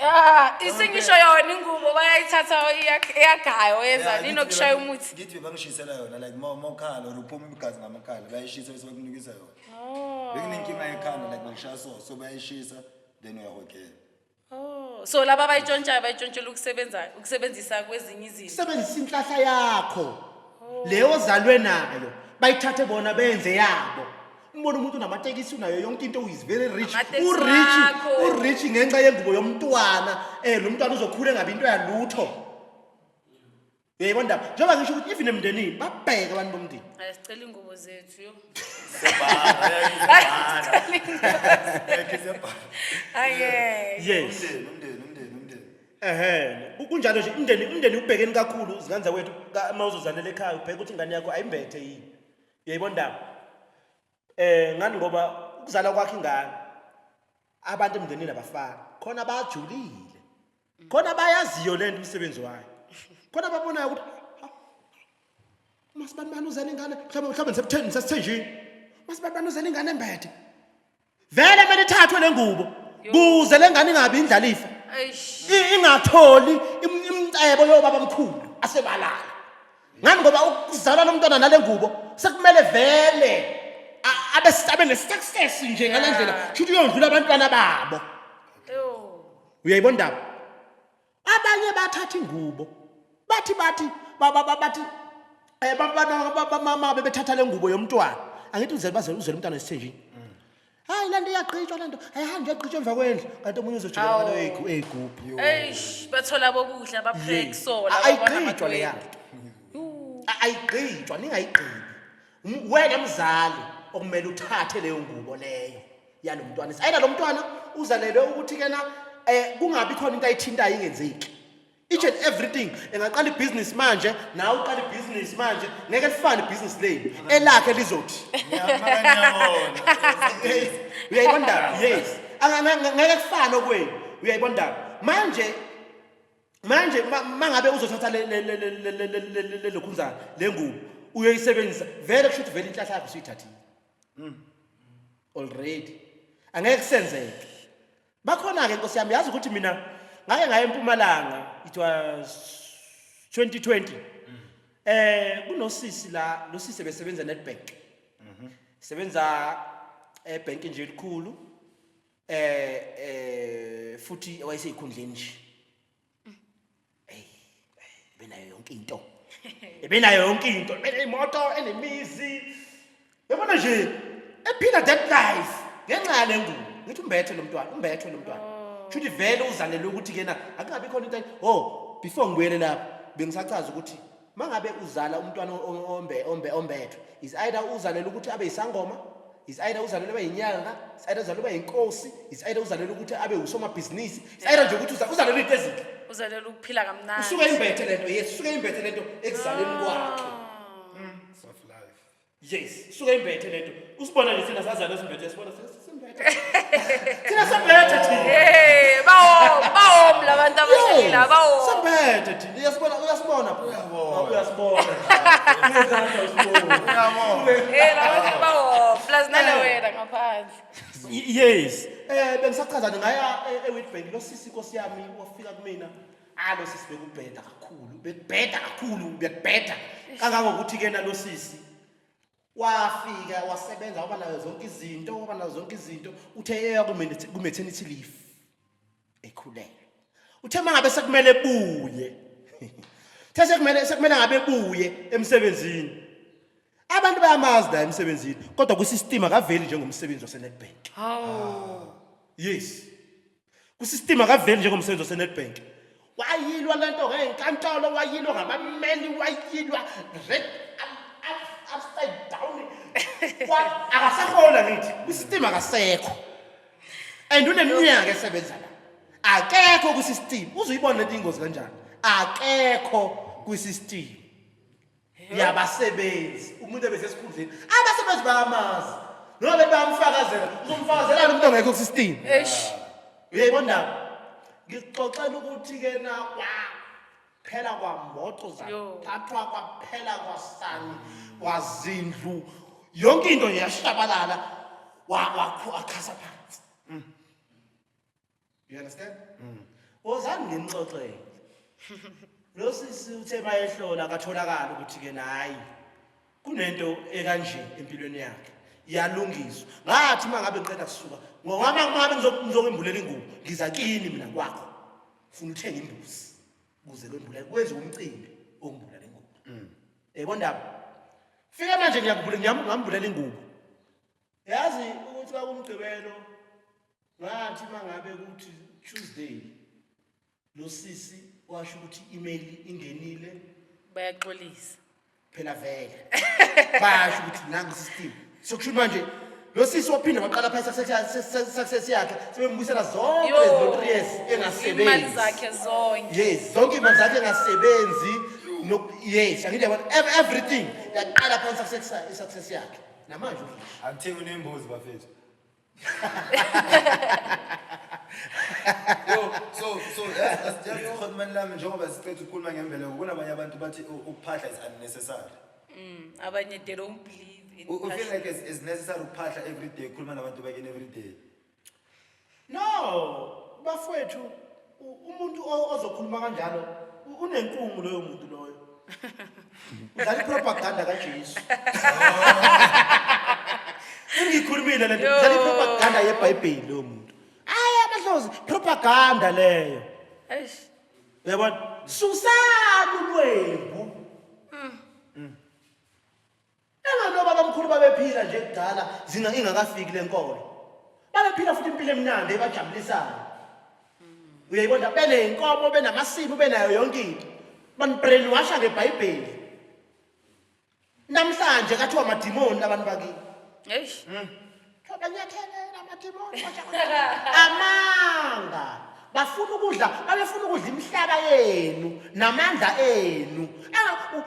Ah, isingisho yona ingubo bayayithatha iyagaywa yenza Yeah, ninokushaya umuthi. Ngithi bangishisela yona like mawukhala or uphuma igazi ngamakhala bayayishisa bese bakunikisa yona. Oh. Bekunenkinga yekhanda like bekushaya so so bayayishisa then uyahogela. Oh, so laba abayitshontshayo bayitshontshela ukusebenzisa kwezinye izinto. Sebenzisa inhlahla yakho. Leyo ozalwe nayo bayithathe bona benze yabo. Umbona umuntu unamatekisi unayo yonke into, is very rich. Amatekisi U-rich, wakho. u-rich ngenxa yengubo yomntwana. Lo mntwana uzokhula engabi into yalutho. Uyayibona ndaba? Njengoba ngisho ukuthi even emndenini babheke abantu bomndeni. Hayi, sicela ingubo zethu yo. Sebhala, Hayi, sicela ingubo. Hayi. Yes. Umndeni, umndeni, umndeni, umndeni. Kunjalo nje umndeni ubhekeni kakhulu izingane zakwethu uma uzozalela ekhaya ubheke ukuthi ingane yakho ayimbethe yini. Uyayibona ndaba? Ngani ngoba ukuzala kwakhe ingane abantu emndenini abafani. Khona abajulile. Khona bayaziyo lento umsebenzi wayo. Khona babonayo ukuthi Masibanibani uzele ingane, mhlawumbe nisesithenjini. Masibanibani uzele ingane embethe. Vele kumele ithathwe le ngubo kuze le ngane ingabi indlalifa. Eish. Ingatholi imicebo yobaba omkhulu asebalala. Ngani ngoba ukuzalwa nomntwana nale ngubo sekumele vele abe ne-success nje ngale ndlela, kusho ukuthi uyondlula abantwana babo. Yo. Uyayibona indaba? Abanye bathatha ingubo bathi bathi ba, ba, ba, bathi ba, ba, ba, ba, ba, mama bebethatha le ngubo yomntwana. Angithi uzele bazele uzele umntwana esithenjini. Hayi lento iyagqitshwa lento, ayihambi iyagqitshwa emva kwendlu. Kanti omunye uzojikela Awu. ngalo eyigubhu. Eish, bathola bokudla bapheksola. Ayigqitshwa leya nto. Ayigqitshwa, ningayigqibi. Wena mzali okumele uthathe leyo ngubo leyo yalo mntwana. Ayina lo mntwana uzalelwe ukuthi kena kungabi khona into ayithintayo ingenzeki. Each and everything. Engaqala ibhizinisi manje, nawe uqala ibhizinisi manje, ngeke lifane ibhizinisi lenu. Elakhe lizothi. Uyayibona ndaba? Yes. Ngeke kufane okwenu. Uyayibona ndaba? Manje manje mangabe uzothatha le le le le le le le le lokhunzana le ngubo uyoyisebenzisa vele kusho ukuthi vele inhlahla yakho usuyithathile. Already. Angeke kusenzeke. Bakhona-ke nkosi yami yazi ukuthi mina ngake ngaye eMpumalanga it was 2020. Kunosisi la lo sisi besebenza Nedbank. Sebenza ebank nje elikhulu. Futhi wayeseyikhundleni nje. Ey, benayo yonke into. Ebenayo yonke into, eneyimoto, enemizi. Yabona nje ephila that life ngenxa yale ngubo. Ngithi umbethe lo mntwana, umbethe lo mntwana. Shuthi vele uzalelwe ukuthi kena akungabi khona into oh before ngibuyele lapho bengisachaza ukuthi mangabe uzala umntwana ombe ombe ombethwe is either uzalelwe ukuthi abe isangoma is either uzalelwe abe yinyanga is either uzalelwe abe yinkosi is either uzalelwe ukuthi abe usomabhizinisi is either nje ukuthi uzalelwe into ezinhle Uzalelwe ukuphila kamnandi. Usuke imbethe lento yes usuke imbethe lento ekuzaleni kwakhe. Soft life. Yes, suke imbethe lento. Usibona nje thina sazalwa simbethe sibona simbethe. Thina sembethe thina. Hey, bawo, bawo labantu abahleli la, bawo. Sembethe thina. Uyasibona, uyasibona. Uyabona. Uyasibona. Uyazana usibona. Uyabona. Hey, labantu bawo, plus nale wena ngaphandle. Yes. Bengisachaza ngaya eWitbank lo sisi inkosi yami wafika kumina. Ah lo sisi bekubheda kakhulu, bekubheda kakhulu, bekubheda. Kangangokuthi ke na lo sisi wafika wasebenza waba nazo zonke izinto, waba nazo zonke izinto. Uthe eya ku maternity leave ekhulelwe. Uthe mangabe sekumele buye. Uthe sekumele ngabe buye emsebenzini. Abantu bayamazi la emsebenzini kodwa kwisystem akaveli njengomsebenzi waseNedbank. Hawu. Yes. Kwisystem akaveli njengomsebenzi waseNedbank. Wayilwa lento ngenkantolo, wayilwa ngabameli, wayilwa red up, upside down. Akasahola ngithi kwisystem akasekho. And uneminyaka esebenza la. Akekho kwisystem. Uzuyibona lento ingozi kanjani? Akekho kwisystem. Yabasebenzi umuntu ebesesikhundleni abasebenzi bayamazi noma bethi bayamfakazela uzomfakazelani umuntu ongekho kusystem. Eish. Uyayibona ndaba ngikuxoxela ukuthi ke na kwaphela kwamoto zathathwa kwaphela kwasani kwazindlu yonke into nje yashabalala wakhasa phansi. You understand? Wozani nginixoxele. Lo sisi uthe mayehlola akatholakala ukuthi ke hayi kunento ekanje empilweni yakhe. Iyalungiswa. Ngathi mangabe ngiqeda kusuka ngoba mangabe ngizokwembulela ingubo ngiza kini mina kwakho. Ufuna uthenga imbuzi ukuze kwembulele kwenziwe umcimbi okumbulela ingubo. Yebo ndaba. Fika manje ngiyakubula ngiyambulela ingubo. Yazi ukuthi kwakumgqibelo ngathi mangabe kuthi Tuesday lo sisi washo ukuthi email ingenile Bayaxolisa. Phela vele basho ukuthi nangu system sokusho manje lo sisi waphinda waqala phansi success yakhe sebembuyisela zonke Yo. lezi 3 years Imali engasebenzi zakhe zonke. Yes, zonke imali zakhe engasebenzi no yes angithi yabona everything yaqala phansi success yakhe namanje urich. Akuthengi unembuzi bafethu. Yo, so yazi khona lami njengoba sicethe ukukhuluma ngembeleko kunabanye abantu bathi ukuphahla is unnecessary. Abanye they don't believe in U feel phahla. like it's necessary ukuphahla every day, ukukhuluma nabantu bakini every day. No, bafowethu umuntu ozokhuluma kanjalo unenkungu loyo muntu loyo. Udlala ipropaganda kaJesu. Ngikhulumile lento, udlala ipropaganda yeBhayibheli loyo muntu. Hayi amadlozi, propaganda leyo. Eish. Uyabona? Susani ulwembu. Enganoba abamkhulu babephila nje kudala zinga ingakafiki lenkolo. Babephila futhi impilo emnandi ebajabulisayo. Uyayibona beneyinkomo benamasimu benayo yonke into. Banibrainwasha ngeBhayibheli. Namhlanje kathiwa amadimoni labantu bakini. Eish. Kuthiwa banyathelela amadimoni. Amanga. Bafuna ukudla, babefuna ukudla imihlaba yenu namandla enu.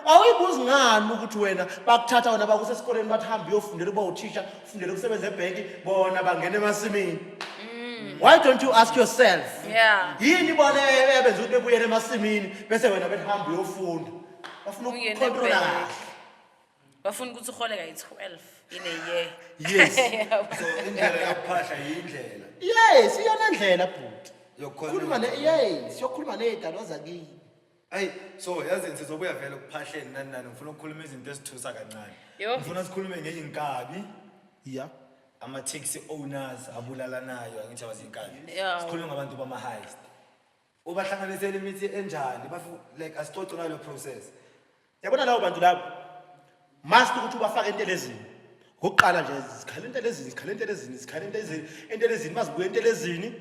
Awuyibuzi ngani ukuthi wena bakuthatha wena bakuse esikoleni bathi hamba uyofundela ukuba uthisha, ufundele ukusebenza ebhenki, bona bangena emasimini. Why don't you ask yourself? Yeah. Yini bona ebenza ukuthi bebuyele emasimini bese wena bethi hamba uyofunda. Bafuna Ungene ukucontrola ebhenki. kahle. Bafuna ukuthi uhole kayi-12 in a year. Yes. So indlela yokuphahla yindlela Yes, iyona ndlela bhuti. Yokukhona- Khuluma ne yes, yokukhuluma nezidalwa zakini. Ayi, so yazini sizobuya vele ukuphahleni nani nani ngifuna ukukhuluma izinto ezithusa kancane. Yo. Ngifuna sikhulume ngeyinkabi, Yeah. ama-taxi owners abulalanayo angithi abazinkabi. Yeah. Sikhulume ngabantu bama-heist. Ubahlanganisela imithi enjani? Bafu like asicoce ngalo process. Yabona labo bantu labo must ukuthi ubafake entelezini. Ngokuqala nje zikhala entelezini, zikhala entelezini, zikhala entelezini, entelezini mazibuye entelezini.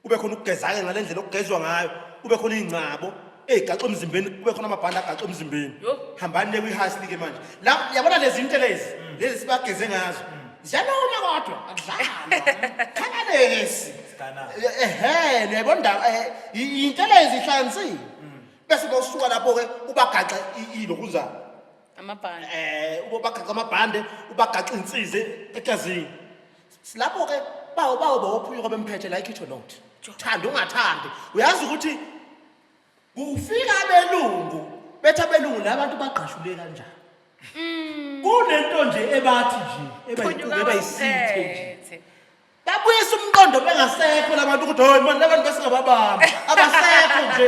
Kube khona ukugeza-ke ngale ndlela okugezwa ngayo, kube khona iy'ngcabo ey'gaxa emzimbeni, kube khona amabhande agaxa emzimbeni. Yo. Hambani le kwi-hustling ke manje. La yabona lezi intelezi, lezi sibageze ngazo. Ziyaluma kodwa, akudlalwa. Khala lesi. Sigana. Ehhe, uyayibona indaba intelezi ihlanzile. Bese mawusuka lapho ke ubagaxa ilokuzana. Amabhande. Ubagaxa amabhande, ubagaxa insizi egazini. Lapho ke bawo bawo bawophunyuka bemphethe like it or not. Thanda ungathandi. Uyazi ukuthi kufika abelungu, bethi abelungu labantu bagqashule kanjani. Kunento nje ebathi nje ebayinkuku ebayisithe nje. Phethe. Babuyisa umqondo bengasekho labantu ukuthi hayi manje labantu besingababamba abasekho nje.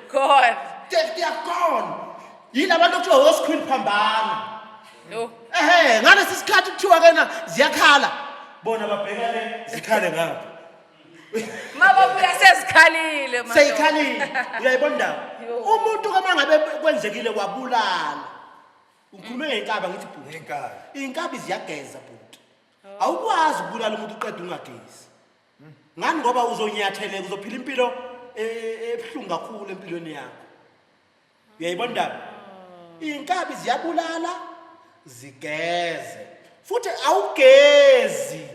God. They are gone. Yini abantu okuthiwa osikhwini phambana. Yo. Ehhe, ngalesi sikhathi kuthiwa kena ziyakhala. Bona babheka le zikhale ngapha. Mababuya sezikhalile madoda. Seyikhalile. Uyayibona indaba? Yo. Umuntu kama ngabe kwenzekile wabulala. Ukhulume ngenkaba ngithi bhuti. Ngenkabi. Inkabi ziyageza bhuti. Awukwazi ukubulala umuntu uqeda ungagezi. Ngani ngoba uzonyatheleka uzophila impilo ebuhlungu kakhulu empilweni yakho. Uyayibona indaba? Inkabi ziyabulala zigeze. Futhi awugezi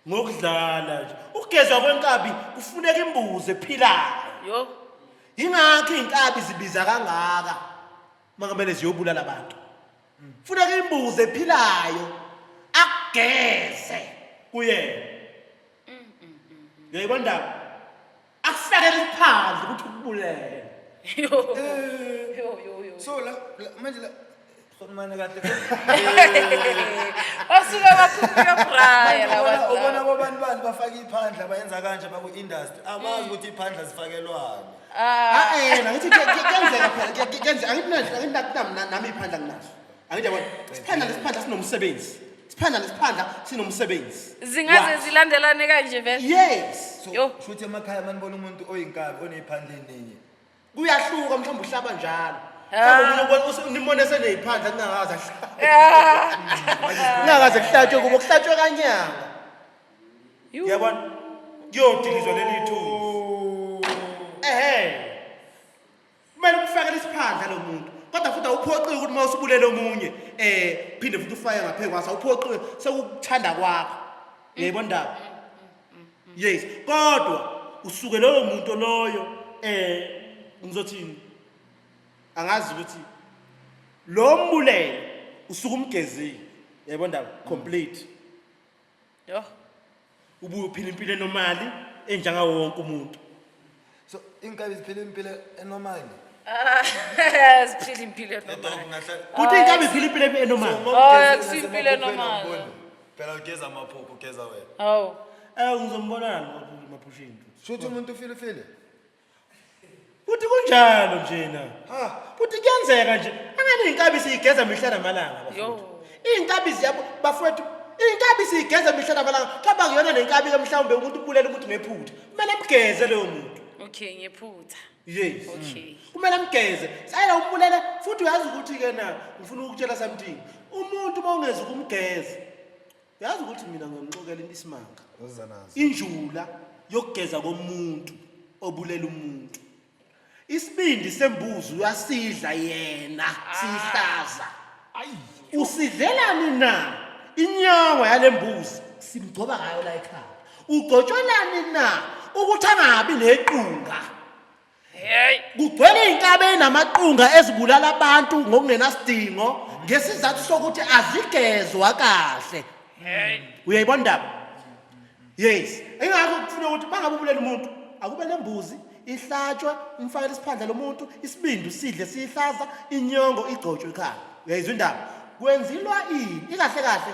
ngokudlala nje. Ukugezwa kwenkabi kufuneka imbuzi ephilayo. Yo. Yingakho iy'nkabi zibiza kangaka makumele ziyobulala abantu. Funeka imbuzi ephilayo akugeze kuyena. Uyayibona indaba? Akufakele isiphandla ukuthi ukubulele. Yo. Yo yo yo. So la manje la manje kahle. Basuke bakhuphuka braya Ubona ubona labantu. bobani bani bafaka iphandla bayenza kanje baku industry. Abazi ukuthi iphandla zifakelwani. Ah eh ngithi kuyenzeka phela kuyenzeka angithi angithi nami iphandla nginaso. Angithi yabona isiphandla nesiphandla sinomsebenzi. Isiphandla nesiphandla sinomsebenzi. Zingaze zilandelane kanje vele. Yes. So Yo. shuthi emakhaya manibona umuntu oyinkabi oneyiphandla eningi. Kuyahluka mhlawumbe uhlaba njalo. Mhlawumbe omunye nimbone seneyiphandla kungakaze ahlabe. Kungakaze kuhlatshwe kubo kuhlatshwe kanyanga. Uyabona? Kuyodilizwa leli thunzi. Ehhe. Kumele umfakele isiphandla lo muntu. Kodwa futhi awuphoqiwe ukuthi uma usubulele omunye phinde futhi ufake ngaphezu kwaso awuphoqiwe sekukuthanda kwakho. Uyayibona indaba? Yes, kodwa usuke loyo muntu loyo ngizothini? Angazi ukuthi lo mbulele usuke umgezile. Uyayibona indaba? Complete. Yo. Ubuye uphila impilo enomali enjengawo wonke umuntu. So inkabi ziphila impilo enormal. Ah, siphila impilo enormal. Kuthi inkabi iphila impilo enormal. Oh, akusiyo impilo enormal. Phela ugeza amaphupho ugeza wena. Hawu. Ngizombona maphushini. Shuthi umuntu ufile ufile. Kuthi kunjalo nje na. Kuthi kuyenzeka nje. Angani inkabi siyigeza mihla namalanga bafowethu. Yo. Inkabi ziyabo bafowethu. Inkabi siyigeza mihla namalanga. Kaba kuyona nenkabi ke mhlawumbe umuntu ubulela umuntu ngephutha. Kumele amgeze loyo muntu. Okay, ngephutha. Yes. Okay. Kumele amgeze. Sayela umbulele futhi uyazi ukuthi ke na ngifuna ukukutshela something. Umuntu uma ungeze ukumgeza. Uyazi ukuthi mina ngiyamxokela into isimanga. Uza nazo. Injula yokugeza komuntu obulela umuntu. Isibindi sembuzi uyasidla yena sihlaza. Usidlelani na? Inyama yalembuzi simgcoba ngayo la ekhaya. Ugcotshwelani na? Ukuthi angabi nequnga. Hey. Kugcwele iy'nkabi ey'namaqunga ezibulala abantu ngokungenasidingo ngesizathu sokuthi azigezwa kahle. Uyayibona indaba? Yes. Ingakho kufuna ukuthi mangabe ubulela umuntu, akube nembuzi ihlatshwe, umfakele isiphandla lomuntu, isibindi usidle siyihlaza, inyongo igcotshwe ekhaya. Uyayizwa indaba? Kwenziwa ini? Ikahle kahle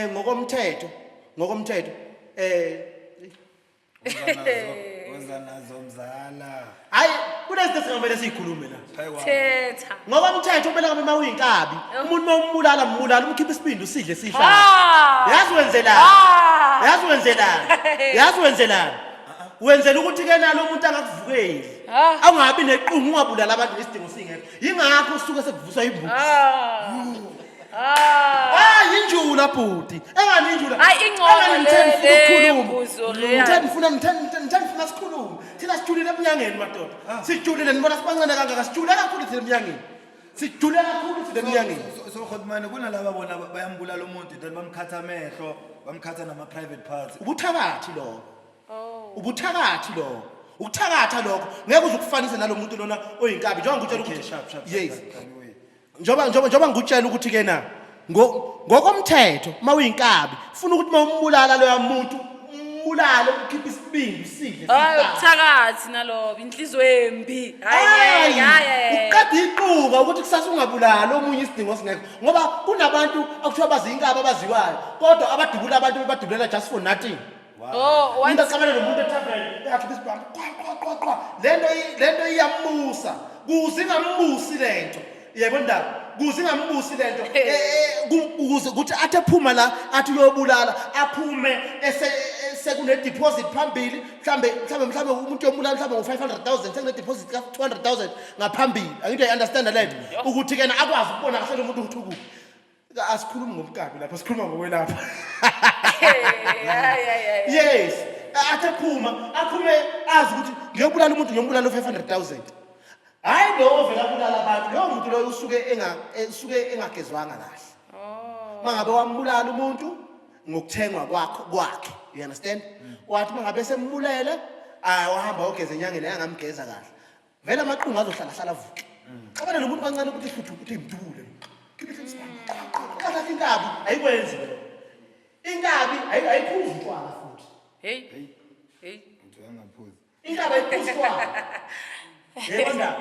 ngokomthetho, ngokomthetho Uza nazo, uza nazo mzala. Hayi, kunezinto esingamele siyikhulume la. Thetha. Ngokomthetho kumele ngabe uma uyinkabi, umuntu uma umbulala mbulala umkhipha isibindi usidle sihlala. Ah. Yazi wenzelani? Ah. Yazi wenzelani? Yazi wenzelani? Wenzela ukuthi ke nalo umuntu angakuvukeli. Ah. Awungabi nequngu ungabulala abantu ngesidingo singekho. Yingakho usuke sekuvuswa imbuzi. Ah. Ah. Ah, yinjula bhuti. Engani injula? Hayi, ingcono Engani ngithe le- ngifuna le ukukhuluma. mbuzo leya. Ngithe ngifuna ngithe ngithe ngithe ngifuna sikhulume. Thina sijulile emnyangeni madoda. Sijulile nibona sibancane kangaka sijule kakhulu thina emnyangeni. Sijule kakhulu thina emnyangeni. So Khotmane kunalaba bona bayambulala umuntu then bamkhatha amehlo, bamkhatha nama private parts. Ubuthakathi lokho. Ubuthakathi lokho. Ukuthakatha lokho ngeke uze ukufanise nalomuntu lona oyinkabi njengoba ngikutshela Okay, ukuthi sharp sharp. sharp, Yes. sharp, anyway. Njengoba ngikutshela ukuthi ke na ngokomthetho uma uyinkabi funa ukuthi uma umbulala loya muntu umbulale ukhiphe isibindi usidle Hayi sihlale. ubuthakathi nalobo, inhliziyo embi. Hayi Hayi, hayi. uqeda iquka ukuthi kusasa ungabulali omunye isidingo singekho ngoba kunabantu akuthiwa baziyinkabi abaziwayo kodwa abadubula abantu bebadubulela just for nothing. Oh, Umuntu once axabane nomuntu ethaveni uyakhipha isibhamu qwa qwa qwa qwa lento iyambusa kuze ingambusi lento yebo ndaba kuze ingambusi lento ukuze ukuthi athi ephuma la athi uyobulala aphume ese sekune deposit phambili mhlambe mhlambe mhlambe umuntu uyobulala mhlambe ngo 500,000 sekune deposit ka 200,000 ngaphambili angithi uyayi understand lento ukuthi kena akwazi ukubona kahle lo muntu ukuthi ukuphi. Asikhulumi ngomkabi lapha, sikhuluma ngokwelapha. Hayi hayi hayi. Yes, athi ephuma aphume azi ukuthi ngiyobulala umuntu ngiyobulala u-500,000. Hhayi lo ovela abulala abantu, loyo muntu loyo usuke usuke engagezwanga kahle. Uma ngabe wambulala umuntu ngokuthengwa kwakho kwakhe, you understand? Wathi uma ngabe sembulele, ah wahamba wayogeza enyangeni angamgeza kahle. Vele amaqungu azohlala hlala avuke. Xabana nomuntu kancane ukuthi hluthu ukuthi imdubule. Qathatha inkabi ayikwenzi leyo. Inkabi ayiphuzi utshwala futhi. Hey. Hey. Uthi angaphuzi. Inkabi ayiphuzi utshwala. Yebo ndaba.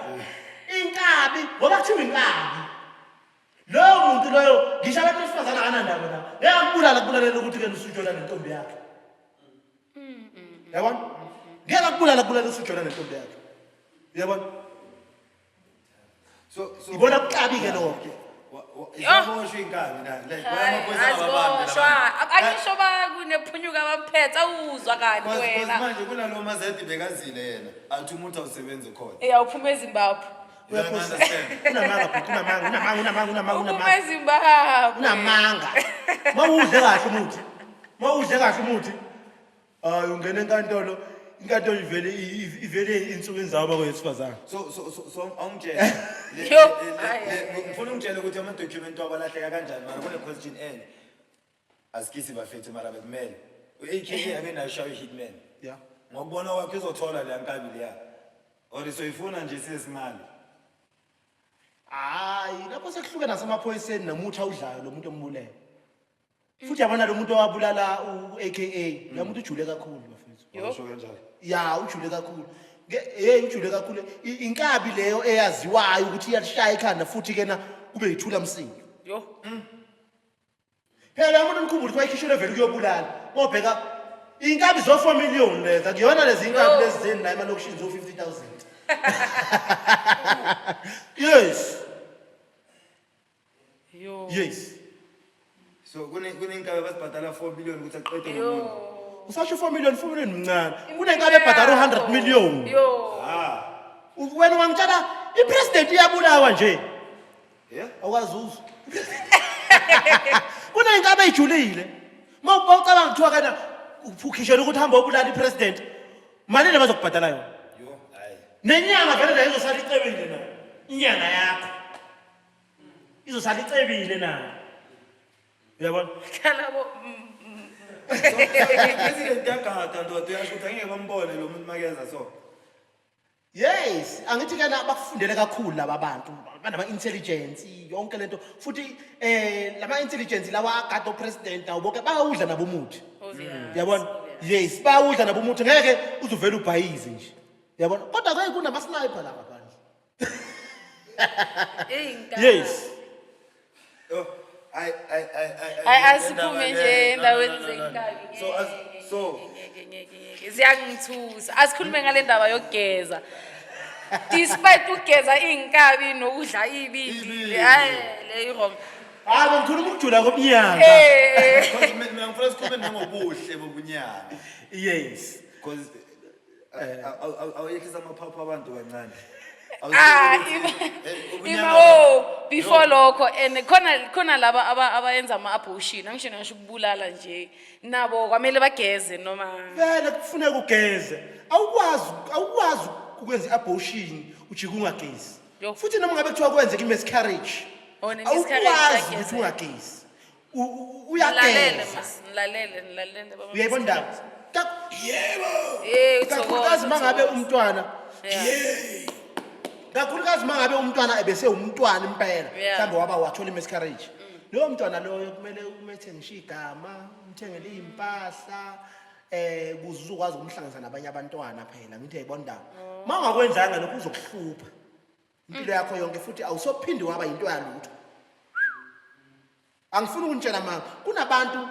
Inkabi ngoba kuthiwa inkabi. Loyo muntu loyo ngisho abantu besifazane akanandaba nabo. Ngeke akubulala kubulalela ukuthi ke usujola nentombi yakhe. Yabona? Ngeke akubulala kubulala usujola nentombi yakhe. Uyabona? So Ibona bukabi ke lokho. Iyaboshwa inkabi la. Like amaphoyisa ababambe Aziboshwa. Angisho bakunephunyuka abaphethe awuzwa kanti wena. Manje kunalo mazedi bekazile yena. Athi umuntu awusebenzi khona. Eh awuphuma eZimbabwe. You don't understand. Unamanga bhuti, unamanga, unamanga, unamanga, unamanga, Uphuma unamanga. eZimbabwe. Unamanga. Mawudle kahle umuthi. Mawudle kahle umuthi. Hayi ungena enkantolo, inkantolo ivele ivele insuku zawo bakwesifazane. So awungitshele. Yo. Hayi, hayi, Ngifuna ungitshele ukuthi ama document wabo alahleka kanjani mara kune question enye. Asikisi bafethu mara bekumele. U-AKA abe nayo shawe hitman. Yeah. Ngokubona kwakhe uzothola le nkabi leya. Or soyifuna nje sisimali. Hayi, lapho sekuhluke nasemaphoyiseni nomuthi awudlayo lo muntu ombulele. Futhi yabona lo muntu owabulala u-AKA, lo muntu ujule kakhulu bafethu. Yo. Washo kanjalo. Ya, ujule kakhulu. Hey ujule kakhulu. Inkabi leyo eyaziwayo ukuthi iyalishaya ikhanda futhi ke na kube yithula msindo. Yo. Phela umuntu umkhumbule ukuthi wayekhishelwe vele ukuyobulala. Ngobheka inkabi zo 4 million leza. Kuyona lezi inkabi Yo. lezi zeni la emalokishini zo 50,000. Yes. Yo. Yes. So kunenkabi abasibhadala 4 billion ukuthi aqede Yo. ngomuntu. Usasho 4 million, 4 million mncane. Kunenkabi ebhadala u100 million. Yo. Wena ungangitshela ipresident iyabulawa nje. Yeah. Awukwazi uzwa. Kunenkabi ejulile. Mawucabanga kuthiwa kana ukhishela ukuthi hamba obulala ipresident. Mali le bazokubhadala yona. Yo, hayi. Nenyanga vele nayo izosala icebile nayo. Inyanga yakho. Izosala icebile nayo. Uyabona? Khala bo. President yagada ndoda, uyasho ukuthi angeke bambone lo muntu makeza so. Yes, angithi ke bakufundele kakhulu laba bantu, banama intelligence yonke lento, futhi lama intelligence lawa agada president nawo bonke bayawudla nabo umuthi. Obvious. Yabona? Yes, bayawudla nabo umuthi, ngeke uzuvela ubhayize nje. Yabona? Kodwa ke kunama sniper la ngaphandle. Eyi, nka. Yes. Oh, ay ay ay ay. Hayi, asiphume nje endaweni zenkabi. So as so Ngeke, ngeke, ngeke. Ziyangithusa. Asikhulume ngale ndaba yokugeza. Despite ukugeza iy'nkabi nokudla ibindi. Ibindi. Hayi, le i-wrong. Hayi, bengikhuluma ukujula kobunyanga. Because mina ngifuna sikhulume nangobuhle bobunyanga. Yes. Because awuyehlisa amaphaphu abantu kancane. Ah, ima oh, before lokho, and khona laba abayenza ama-abortion, angisho ngisho ukubulala nje, nabo kwamele bageze noma? Vele kufuneka ugeze. Awukwazi ukwenza i-abortion ujike ungagezi. Yo. Futhi noma ngabe kuthiwa kwenzeka i-miscarriage. Oh, ne-miscarriage Awukwazi iyageza. ukuthi ungagezi. Nilalele, Uyageza. mas, nilalele, nilalele, baba. Uyayibona indaba? Yebo. Eh, Kakhulukazi uthokoza, mangabe uthokoza. umntwana Yeah. Kakhulukazi mangabe umntwana ebese umntwana impela, Yeah. mhlawumbe waba wathola i-miscarriage. Loyo mntwana loyo kumele umethe ngisho igama, umthengele iy'mpahla, ukuze uzokwazi ukumhlanganisa nabanye abantwana phela, ngithi uyayibona indaba. Uma ungakwenzanga lokho uzokuhlupha impilo yakho yonke, futhi awusophinde waba yinto yalutho. Angifuni ukunitshela manga, kunabantu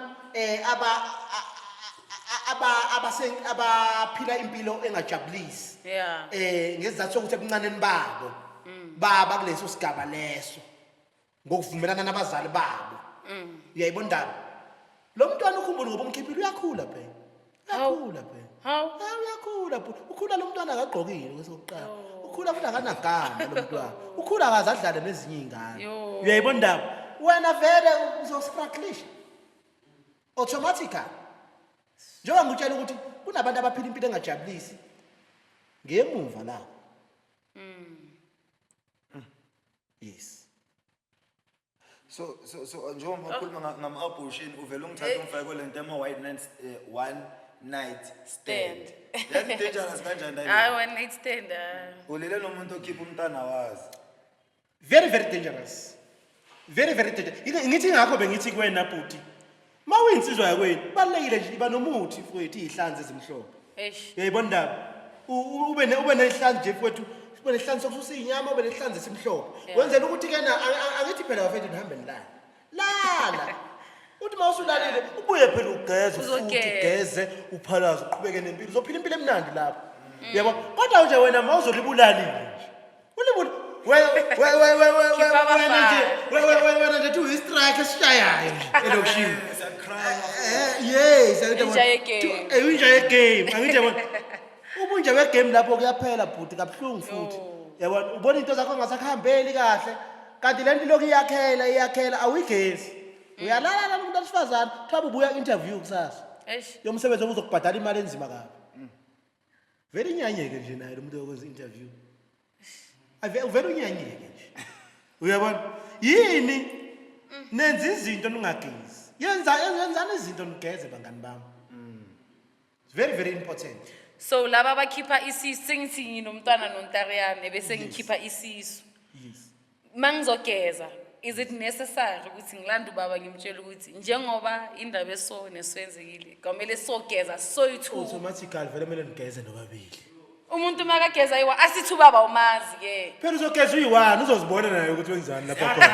abaphila impilo engajabulisi. Yeah. Ngesizathu sokuthi ebuncaneni babo baba kuleso sigaba leso ngokuvumelana nabazali babo. Uyayibona indaba? Lo mntwana ukhumbule ngoba umkhiphile, uyakhula phela. Uyakhula phela. Hawu. Hawu, uyakhula phela. Ukhula lo mntwana akagqokile kwesokuqala. Ukhula futhi akanagama lo mntwana. Ukhula akaze adlale nezinye iy'ngane. Yo. Uyayibona indaba? Wena vele uzostrugglisha automatically. Njengoba ngikutshela ukuthi kunabantu abaphila impilo engajabulisi ngemuva la. Yes. So njengoba ukhuluma ngama-abortion, uvele ungithathe ungifake kule nto ema-white night, one night stand. Yazi dangerous kanjani la? Hayi, one night stand. Ah. Ulele nomuntu okhipha umntana wazi. Very, very dangerous. Very, very dangerous. Ngithi ngakho bengithi kuwena bhuti, uma uyinsizwa yakwenu, kubalulekile nje iba nomuthi mfowethu, iy'hlanzi ezimhlophe. Eish. Uyayibona indaba? Ube nehlanzi nje mfowethu, ube nehlanzi sokususa iy'nyama, ube nehlanzi esimhlophe. Yeah. Wenzela ukuthi ke na, angithi phela bafethu nihambe nilale. Lala. Uthi uma usulalile, ubuye phela ugeze futhi, Uzogeza. ugeze, uphalaze, uqhubeke nempilo. Uzophila impilo emnandi lapho. Yabo? Kodwa nje wena uma uzolibulalile nje. Ulibule. Khipha Wena nje, abafana. wena nje uyi-strike esishayayo nje elokishini. Yes, angithi Inja yabona. ye-game. Inja ye-game, angithi yabona. Ubunja be-game lapho kuyaphela bhuti, kabuhlungu futhi. Yo. Yabona, ubona into zakho ngasakuhambeli kahle. Kanti le nto ilokhu iyakhela, iyakhela, awuyigezi. Uyalala la muntu wesifazane, kuthiwa ubuya interview kusasa. Eish. Yomsebenzi obuzokubhadala imali enzima kabi. Vele inyanyeke nje naye lo muntu okwenza interview. Uvele unyanyeke nje. Uyabona? Yini? Nenza izinto ningagezi. Yenzani izinto nigeze bangani bami. It's very, very important. So laba abakhipha isisu, sengithi nginomntwana noNtariyane bese ngikhipha isisu. Yes. Mangizogeza, is it necessary ukuthi ngilande ubaba ngimtshele ukuthi njengoba indaba eso neswenzekile, kwamele sogeza soyi-two? Automatically vele kumele nigeze nobabili. Umuntu makageza yiwa asithi ubaba umazi ke. Phela uzogeza uyi-one, uzozibona naye ukuthi wenzani lapha khona.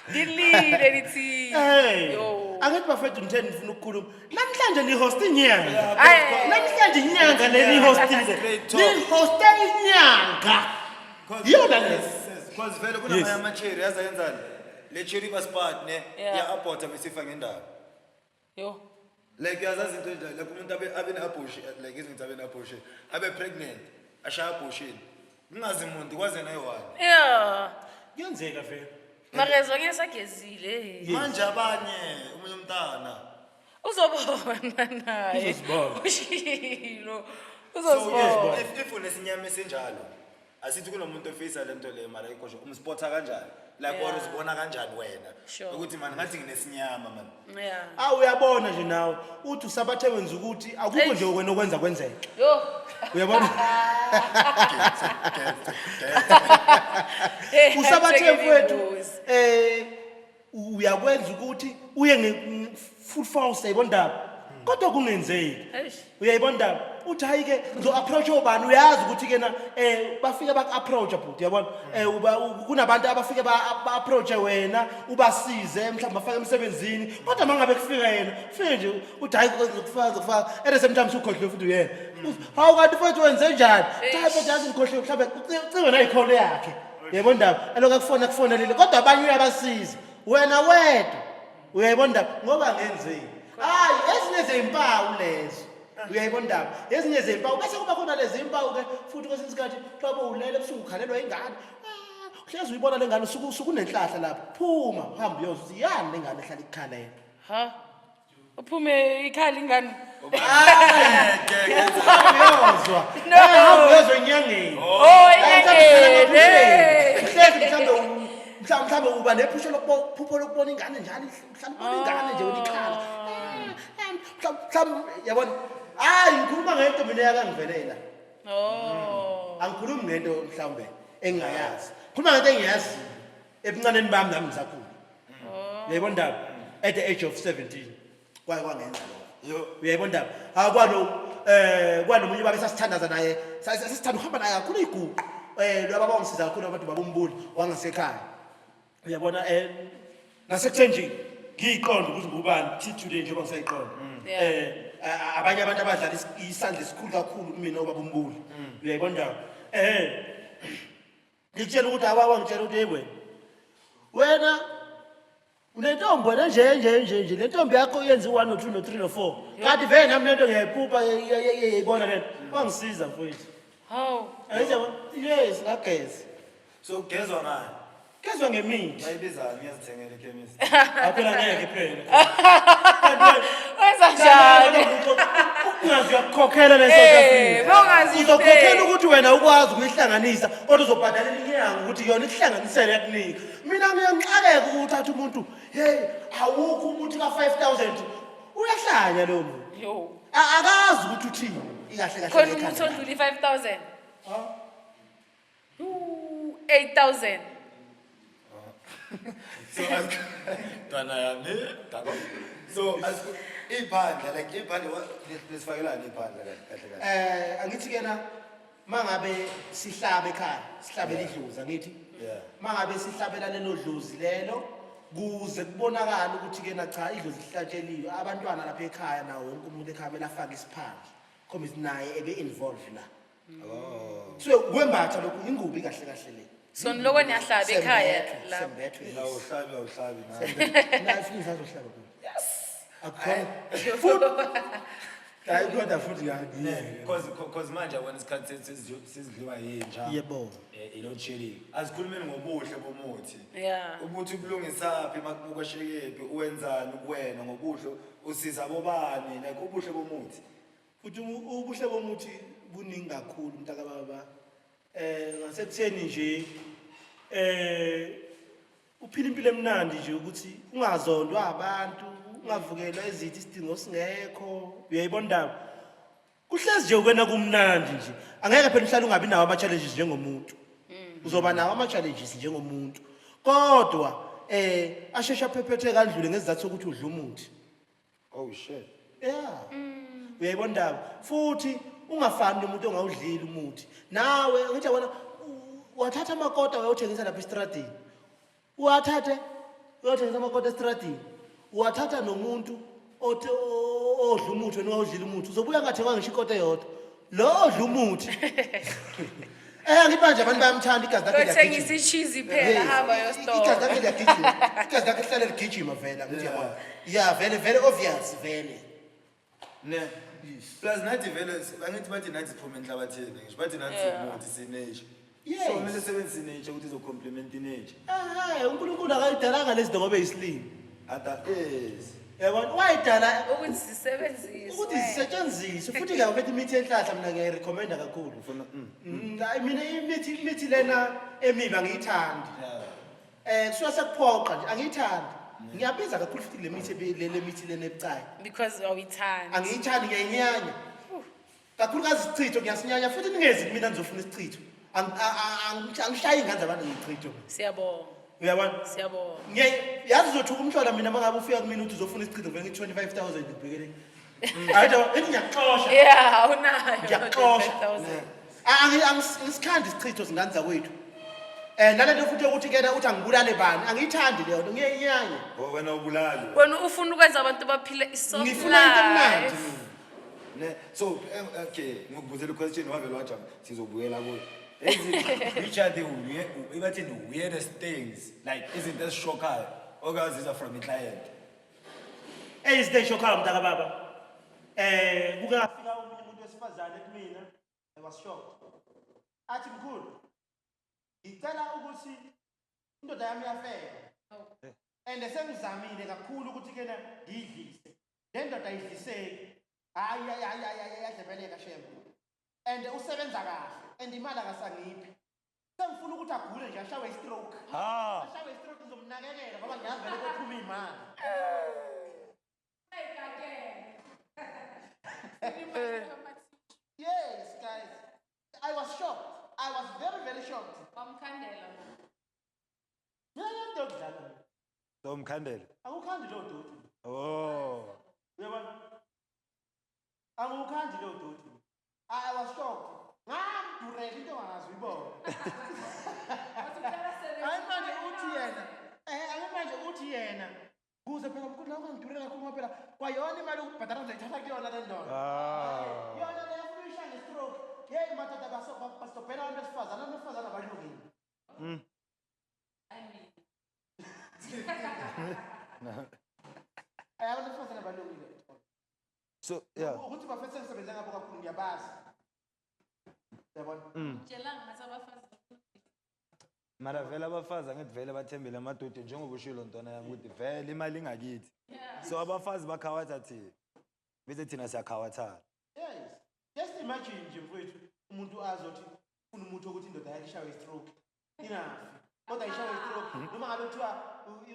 Ngilile lithi. Hey. Yo. Angithi bafethu ngithe nifuna ukukhuluma. Namhlanje ni-host inyanga. Ayi. Namhlanje inyanga le ni-hostile. Great talk. Ni-hoste inyanga. Yiyona le. Because vele kunamanye ama-cherry yazi ayenzani? Le cherry iba smart ne, Yeah. iya-aborta bese ifa ngendaba. Yo. Like uyazazi into enjalo, like umuntu abe ne-abortion, like izinto abe ne-abortion, abe pregnant, ashaye abortion. Kungazi muntu kwaze yena ayi-one. Yeah. Kuyenzeka vele. Mara zonke sagezile. Manje abanye omunye umntana. Uzobona naye. Uzozibona. Ushilo. So Uzozibona. if unesinyama esinjalo, Asithi kunomuntu ofisa lento le mara ikosho umspotha kanjani? Like or uzibona kanjani wena? Sure. Ukuthi man ngathi nginesinyama man. Yeah. Awu uyabona nje nawe uthi usabathe wenza ukuthi akukho nje wena okwenza kwenzeke. Yo. Uyabona? Usabathe mfowethu uyakwenza ukuthi uye nge full force yayibona indaba. Kodwa kungenzeki. Eish. Uyayibona indaba? Uthi hayi ke ngizo approach obani uyazi ukuthi ke na bafike baku approach bhuti uyabona uba kunabantu abafike ba approach wena ubasize mhlawumbe bafake emsebenzini kodwa mangabe kufika yena ufike nje uthi hayi ngizokufaka ngizokufaka at the same time usukhohliwe futhi uyena hawu kanti mfowethu wenze njani cha mfowethu yazi ngikhohliwe mhlawumbe ucinge nayikholo yakhe uyayibona indaba elokhu akufona akufonelile kodwa abanye uyabasiza wena wedwa uyayibona indaba ngoba ngenzeni hayi ezinye zezimpawu lezo uyayibona indaba ezinye zezimpawu bese kuba khona lezi mpawu ke futhi kwesinye isikhathi mhlawumbe ulele ebusuku ukhalelwa ingane. Ah, uhlezi uyibona le ngane usuku usukunenhlahla lapho phuma uhambe uyozwa ukuthi yani le ngane ehlala ikukhalela. Ha? Uphume ikhala ingane. Uyozwa. No. Hamba uyozwa enyangeni. Oh, enyangeni. Hlezi mhlawumbe mhlawumbe uba nephusho phupho lokubona ingane njalo mhlawumbe ubona ingane nje ukuthi ikhala. Mhlawumbe yabona hayi ngikhuluma ngento mina eyakangivelela. Oh. Angikhulumi ngento mhlawumbe engingayazi. Khuluma ngento engiyaziyo ebuncaneni bami nami ngisakhula. Uyayibona indaba? At the age of 17 kwaye kwangenza lokho. Uyayibona indaba? Akwalo kwanomunye baba esasithandaza naye, sasithanda ukuhamba naye kakhulu iguqo. Lo baba wangisiza kakhulu abantu babumbuli wangasekhaya. Uyabona nasekuthenjini ngiyiqonda ukuthi ngubani till today njengoba ngisayiqonda. Abanye abantu abadlala isandla esikhulu kakhulu kumina ubaba umbuli. Uyayibona indaba? Ngikutshela ukuthi awawa ngitshela ukuthi hey wena. Wena unentombi wena nje nje nje nje le ntombi yakho yenza u-1 no 2 no 3 no 4. Kanti vele nami lento ngiyayiphupha ngiyayibona lento. Wangisiza mfowethu. Hawu. Ayithi yabo? Yes, ngageza. So ugezwa ngani? Gezwa ngemithi. Bayibizani ngiyazithengela ekhemisi. Aphela ngeke phela. Wenza njani? Ungazi uyakukhokhela le South Eh, Africa. bawungazi Uzokhokhela phela. ukuthi wena ukwazi ukuyihlanganisa kodwa uzobhadalela inyanga ukuthi yona ikuhlanganisele yakunika. Mina ngiyangixakeka ukuthatha umuntu, hey, awukho umuthi ka-5000. Uyahlanya lowo muntu. Yo. Akazi ukuthi uthini. Ikahle kahle. Khona ngekhanda umuthi lakhe. odlula i-5000. 8000. So ntwana yami, dako. So as iphandla like iphandla lesifakelani iphandla kahle kahle. Angithi kena mangabe sihlabe ekhaya, sihlabela idlozi angithi. Mangabe sihlabela lelo dlozi lelo kuze kubonakala ukuthi kena cha idlozi lihlatsheliwe abantwana lapha ekhaya nawo wonke umuntu ekhaya kumele afake isiphandla. Khombisa naye ebe involved la. Oh. So kwembatha lokhu ingubo ikahle kahle le. So niloko niyahlaba ekhaya la. Sembethwe. Awuhlabi awuhlabi nawe. Nayi futhi ngisazohlaba kuyo. Yes. Akukhona. Futhi hayi kodwa futhi ngiyeke. Cause manje yabona isikhathi sethu sizidliwa yinja. Yebo. I-load shedding. Asikhulumeni ngobuhle bomuthi. Yeah. Umuthi ubulungisaphi makuboshekephi uwenzani kuwena ngobuhle usiza bobani like ubuhle bomuthi. Futhi ubuhle bomuthi buningi kakhulu mntaka baba. Ngasekutheni nje uphila impilo emnandi nje ukuthi ungazondwa abantu, ungavukelwa izithi isidingo singekho. Uyayibona indaba? Kuhlezi nje ukwena kumnandi nje. Angeke phela uhlale ungabi nawo ama challenges njengomuntu. Uzoba nawo ama challenges njengomuntu. Kodwa asheshe aphephetheke kandlule ngesizathu sokuthi udla umuthi. Oh shit. Yeah. Uyayibona indaba? Futhi ungafani nomuntu ongawudlili umuthi. Nawe ngithi yabona wathatha amakota wayothengisa lapha estradini. Uwathathe uyothengisa amakota estradini. Uwathatha nomuntu othi odla umuthi wena ungawudlili umuthi. Uzobuya ngathengwa ngisho ikota eyodwa. Lo odla umuthi. Ngithi manje abantu bayamthanda igazi lakhe Uyothengisa liyagijima. i-cheese phela Yes. hamba Igazi yositolo. lakhe liyagijima. Igazi lakhe lihlale ligijima vele angithi yabona. Yeah, vele vele obvious vele. Ne. Plus nathi vele angithi bathi nathi siphume enhlabathini ngisho bathi nathi simuthi si-nature. Yes. So kumele sebenzise i-nature ukuthi izo-complement i-nature. uNkulunkulu akayidalanga lezi zinto ngoba eyisilima. Ata is. Yabona wayidala Ukuthi zisebenziswe. ukuthi zisetshenziswe. Isetshenziswe futhi ke mfethu, imithi yenhlahla mina ngiyayirecommenda kakhulu. Hayi, mina imithi lena emibi angiyithandi. Kusuke sekuphoqa nje, angiyithandi. Ngiyabiza kakhulu futhi le mithi le mithi lena ebucayi. Because awuyithandi. Angiyithandi, ngiyayinyanya. Kakhulukazi isichitho ngiyasinyanya, futhi ningezi kumina nizofuna isichitho. Angishayi ingane zabantu ngezichitho. Siyabonga. Uyabona? Siyabonga. Yazi uzothuka umhlola mina uma ngabe ufika kumina uthi uzofuna isichitho, ngivele ngithi 25,000 ngibhekele. Hayi, ethi ngiyakuxosha. Yeah, awunayo. Ngiyakuxosha. 25,000. Angisikhandi isichitho zingane zakwethu. Nalento futhi yokuthi kena uthi angibulale bani, angiyithandi leyo nto, ngiyayinyanya. Oh, wena ubulali. Wena ufuna ukwenza abantu baphile i-soft Ngifuna into emnandi life. mina. Ne, so okay, ngikubuzela i-question, wavele wajama, sizobuyela kuyo. Which are the weird, ibathini, weirdest things, like izinto ezishokayo okaziza from i-client? Izinto ey'shokhayo, mntaka baba, kuke kafika omunye umuntu wesifazane kumina. I was shocked. Athi, "Mkhulu, ngicela ukuthi indoda yami iyafeba and sengizamile kakhulu ukuthi kena ngiyidlise le ndoda, ayidliseki. Hayi, hayi, hayi, hayi, hayi, yadlebeleka shame, and usebenza kahle and imali akasangiphi. Sengifuna ukuthi agule nje, ashawe i-stroke, ashawe i-stroke, ngizomnakekela ngoba ngiyazi vele kophuma iy'mali." Yes guys, I was shocked. I was very, very shocked. Wamkhandela. Mina lento yokudlala mina. So umkhandele. Akukhandi lowo doti. Oh. Uyabona, angukhandi lowo doti. I was shocked. Ngamdurela into ongangazi uyibona. Hayi, manje uthi yena hayi, manje uthi yena kuze phela, mkhulu, la ungangidurela kakhulu ngoba phela kwayona imali yokubhadala ngizoyithatha kuyona le ndoda. Yona le yafuna uyishaya nge-stroke. Yeyi madoda, basobhela abantu besifazane, abantu besifazane abalungile. Abantu besifazane abalungile. So yeah. Ukuthi bafethu, sengisebenze ngabo kakhulu, ngiyabazi, uyabona. Tshelanga ngathi abafazi. Mara vele abafazi angithi vele bathembele amadoda, njengoba ushilo ntwana yami ukuthi vele imali ingakithi. So abafazi bakhawatha thina. Bese thina siyakhawathana. Yes, just imagine nje mfowethu, umuntu azothi ufuna umuthi wokuthi indoda yakhe ishawe i-stroke ingafi, kodwa ishawe i-stroke noma ngabe kuthiwa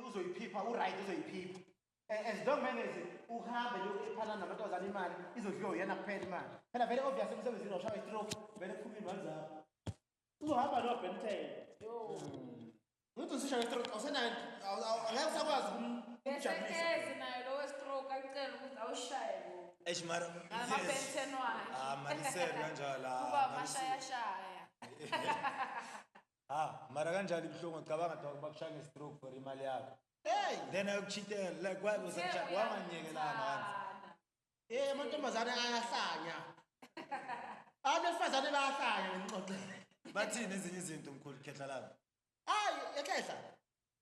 uzoyiphipha, u-right, uzoyiphipha. As long as uhambe lo ephana namantombazane, imali izodliwa uyena kuphela. Imali phela vele obvious, emsebenzini awushawa i-stroke, vele kuphuma iy'mali zakho, uzohamba no-Ben 10. Ngithi usishawe i-stroke, awusenayo, angeke usakwazi Bese ukumjabulisa. eze nayo lo we-stroke acela ukuthi awushaye bo. Eish, mara Ngama-Ben 10 wakhe. Ah, marisele kanjalo. Ah, Kuba amashayashaya. Ah, mara kanjalo ibuhlungu, cabanga dog, bakushaya nge-stroke for imali yakho. Hey. Then ayokucheatela, like why usamshaya, wanganyekelanga once. Amantombazane ayahlanya, abantu besifazane bayahlanya, ngixoxele. Bathini ezinye izinto, mkhulu, khehla lami? Hayi, ekhehla,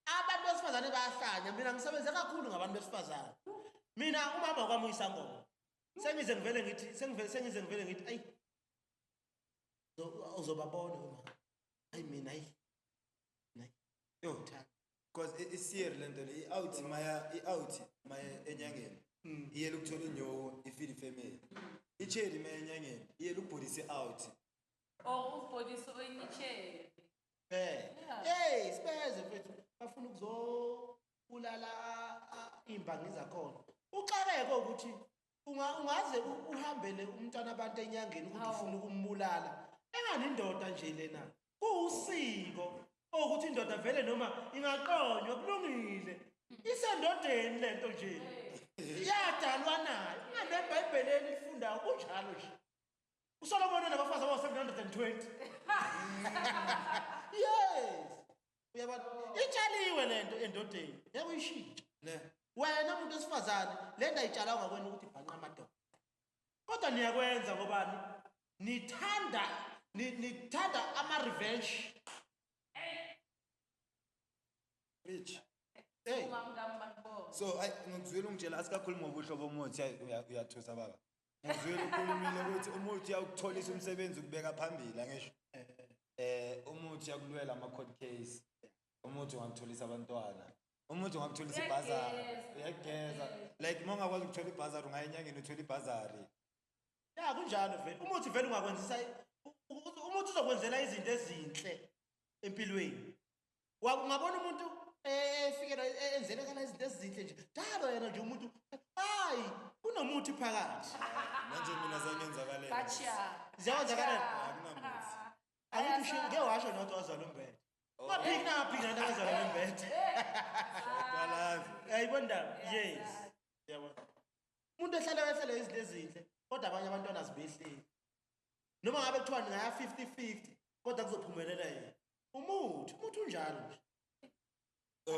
abantu besifazane bayahlanya. Mina ngisebenze kakhulu ngabantu besifazane. Mina umama kwami uyisangoma. Sengize ngivele ngithi sengivele sengize ngivele ngithi, ayi, uzobabona uma, hayi mina, hayi. Yo, because isiyeri lento le, i-out maya, i-out maya enyangeni iyela ukuthola inyoko, ifeed ifamily. Icherry maya enyangeni iyela ukubhodisa i-out. Or ubhodisa enye. Hey, sibeze mfethu, bafuna ukuzobulala iy'mbangi zakhona. Uxakeke ukuthi ungaze uhambele umntwana abantu enyangeni ukuthi ufuna ukumbulala. Engani indoda nje lena. Kuwusiko ukuthi indoda vele noma ingaqonywa kulungile. Isendodeni lento nje. Iyadalwa nayo. NeBhayibheleni lifundayo kunjalo nje. USolomon unabafazi abawu-720. Yes. Uyabona? Itshaliwe lento endodeni. Ngeke uyishintshe. Ne. Wena umuntu wesifazane, le nto ayitshalanga kwena ukuthi ibhanqa amadoda. Kodwa niyakwenza ngobani? Nithanda ama-revenge. Rich. Hey. So ay, ngikuzwile ungitshela, asikakhulumi ngobuhlobo bomuthi. Uyathusa baba. Ngizwile ukhulumile ukuthi umuthi uyawukutholisa umsebenzi, ukubeka phambili, angisho? Umuthi uyakulwela ama-court case. Umuthi ungakutholisa abantwana. Umuthi ungakutholisa ibhazari. Uyageza. Uyageza. Like uma ungakwazi ukuthola ibhazari, ungaya enyangeni uthola ibhazari. Ya, kunjalo vele. Umuthi vele ungakwenzisa, umuthi uzokwenzela izinto ezinhle empilweni. Ungabona umuntu efikela enzelekala izinto ezinhle nje njalo, yena nje umuntu, hayi, kunomuthi phakathi. Manje mina zangenzakalela. Bacha. Ziyawenzakalela. Akunamuthi. Angithi usho ngeke washo nothi wazala umbethe. Ungaphiki nangaphiki nanto akazala umbethe. Qalazi. Yayibona indaba? Yes. Yabona. Umuntu ehlala wehlele izinto ezinhle, kodwa abanye abantwana zibehleli. Noma ngabe kuthiwa ningaya 50-50, kodwa kuzophumelela yena. Umuthi, umuthi unjalo nje.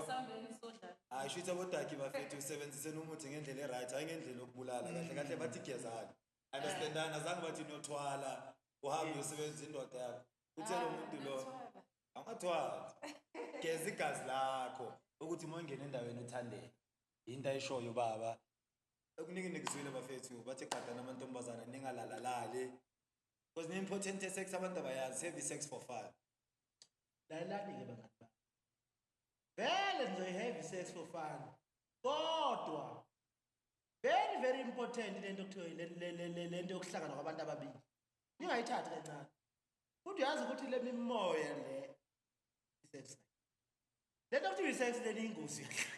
Asambeni sodlala. Hayi, shuthi abodaki bafethu, usebenziseni umuthi ngendlela e-right, hayi ngendlela yokubulala. Kahle kahle bathi gezani. Understandana, azange bathi nothwala, uhambe uyosebenzisa indoda yakho. Uthe lo muntu lo angathwali. Geza igazi lakho ukuthi uma ungena endaweni uthandeke. Into ayishoyo baba. Okuningi nikuzwile bafethu, bathi gadana amantombazana, ningalalalali. Because ne-important ye-sex abantu abayazi, have sex for fun. Lalelani-ke bangani bami. Vele nizoyi-have sex for fun. Kodwa very very important lento kuthiwa lento yokuhlangana kwabantu ababili. Ningayithathi kancane. Futhi uyazi ukuthi le mimoya le sex. Lento kuthiwa i-sex lena iyingozi kahle.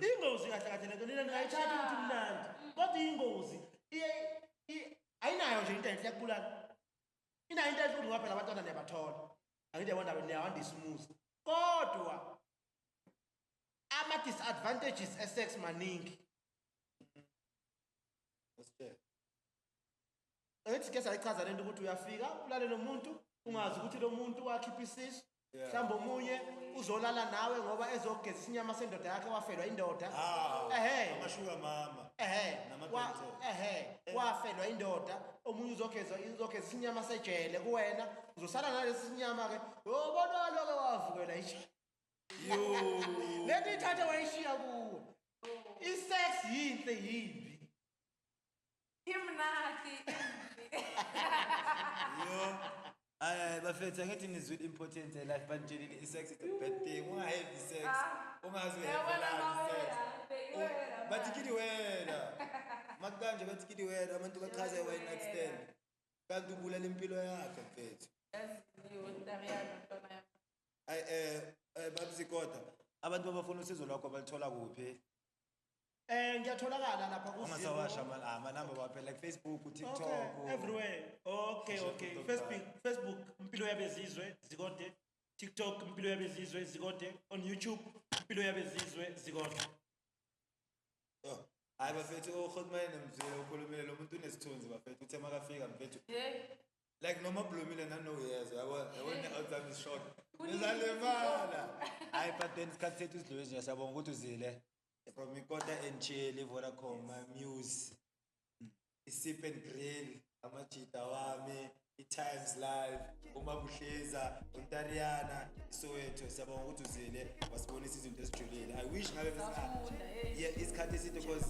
Ingozi kahle kahle lento, nina ningayithatha ukuthi mnandi. Kodwa iyingozi. Ayinayo nje into enhle, yakubulala. Inayo into enhle ukuthi ngoba phela abantwana niyabathola. Angithi yabona, niyawandisa umuzi. Kodwa ama disadvantages e-sex maningi. Usitshele. Angithi ke sayichaza lento ukuthi uyafika ulale nomuntu ungazi ukuthi lo muntu wakhipha isisu. Mhlawumbe omunye uzolala nawe ngoba ezogezisa inyama sendoda yakhe, wafelwa indoda. Ah, Ehhe. amashuka mama. Ehhe. Nama Ben 10. Ehhe, wafelwa indoda, omunye uzogeza inyama sejele kuwena, uzosala nalesi sinyama ke. Yobona lokho wavukela ijele. Yo. Lento ithathe wayishiya kuwe. I-sex yinhle yimbi. Imnandi. Yo. Hayi bafethu, angithi nizwile importance ye-life, banitshelile i-sex is a bad thing. Unga-have sex. Ah. Ungazi Uyabona uyihavelani sex. mawela, beyiwela Bathi kiliwela. Makukanje bathi kiliwela, abantu bachaze one night stand. Kanti ubulala impilo yakho mfethu. Yazi Ntariana mntwana yami. Hayi, babzikota. Abantu abafuna usizo lwakho balithola kuphi? Ngiyatholakala lapha ku Ungasawasha amanamba waphela, like Facebook, TikTok. Okay, everywhere. Okay, okay. TikTok. Facebook, Mpilo Yabezizwe Zikode. TikTok, Mpilo Yabezizwe Zikode. On YouTube, Mpilo Yabezizwe Zikode. Oh, hayi bafethu, uRhotmane nemzwile ukhulumile lo muntu unesithunzi bafethu, uthe makafika mfethu. Like noma blumile nanoyezwa, yabona, yabona outcome is short. Nizalimala. Hayi, but then isikhathi sethu sidlule nje, siyabonga ukuthi uzile. From Ikota and Chill, Vodacom, my Muse, iSip and Grill, amajita wami, i-Times Live, uMabuhleza, uNtariana, iSoweto. Siyabonga ukuthi uzile, wasibonisa izinto ezijulile. I wish ngabe Safunda, hey. yeah, isikhathi eside because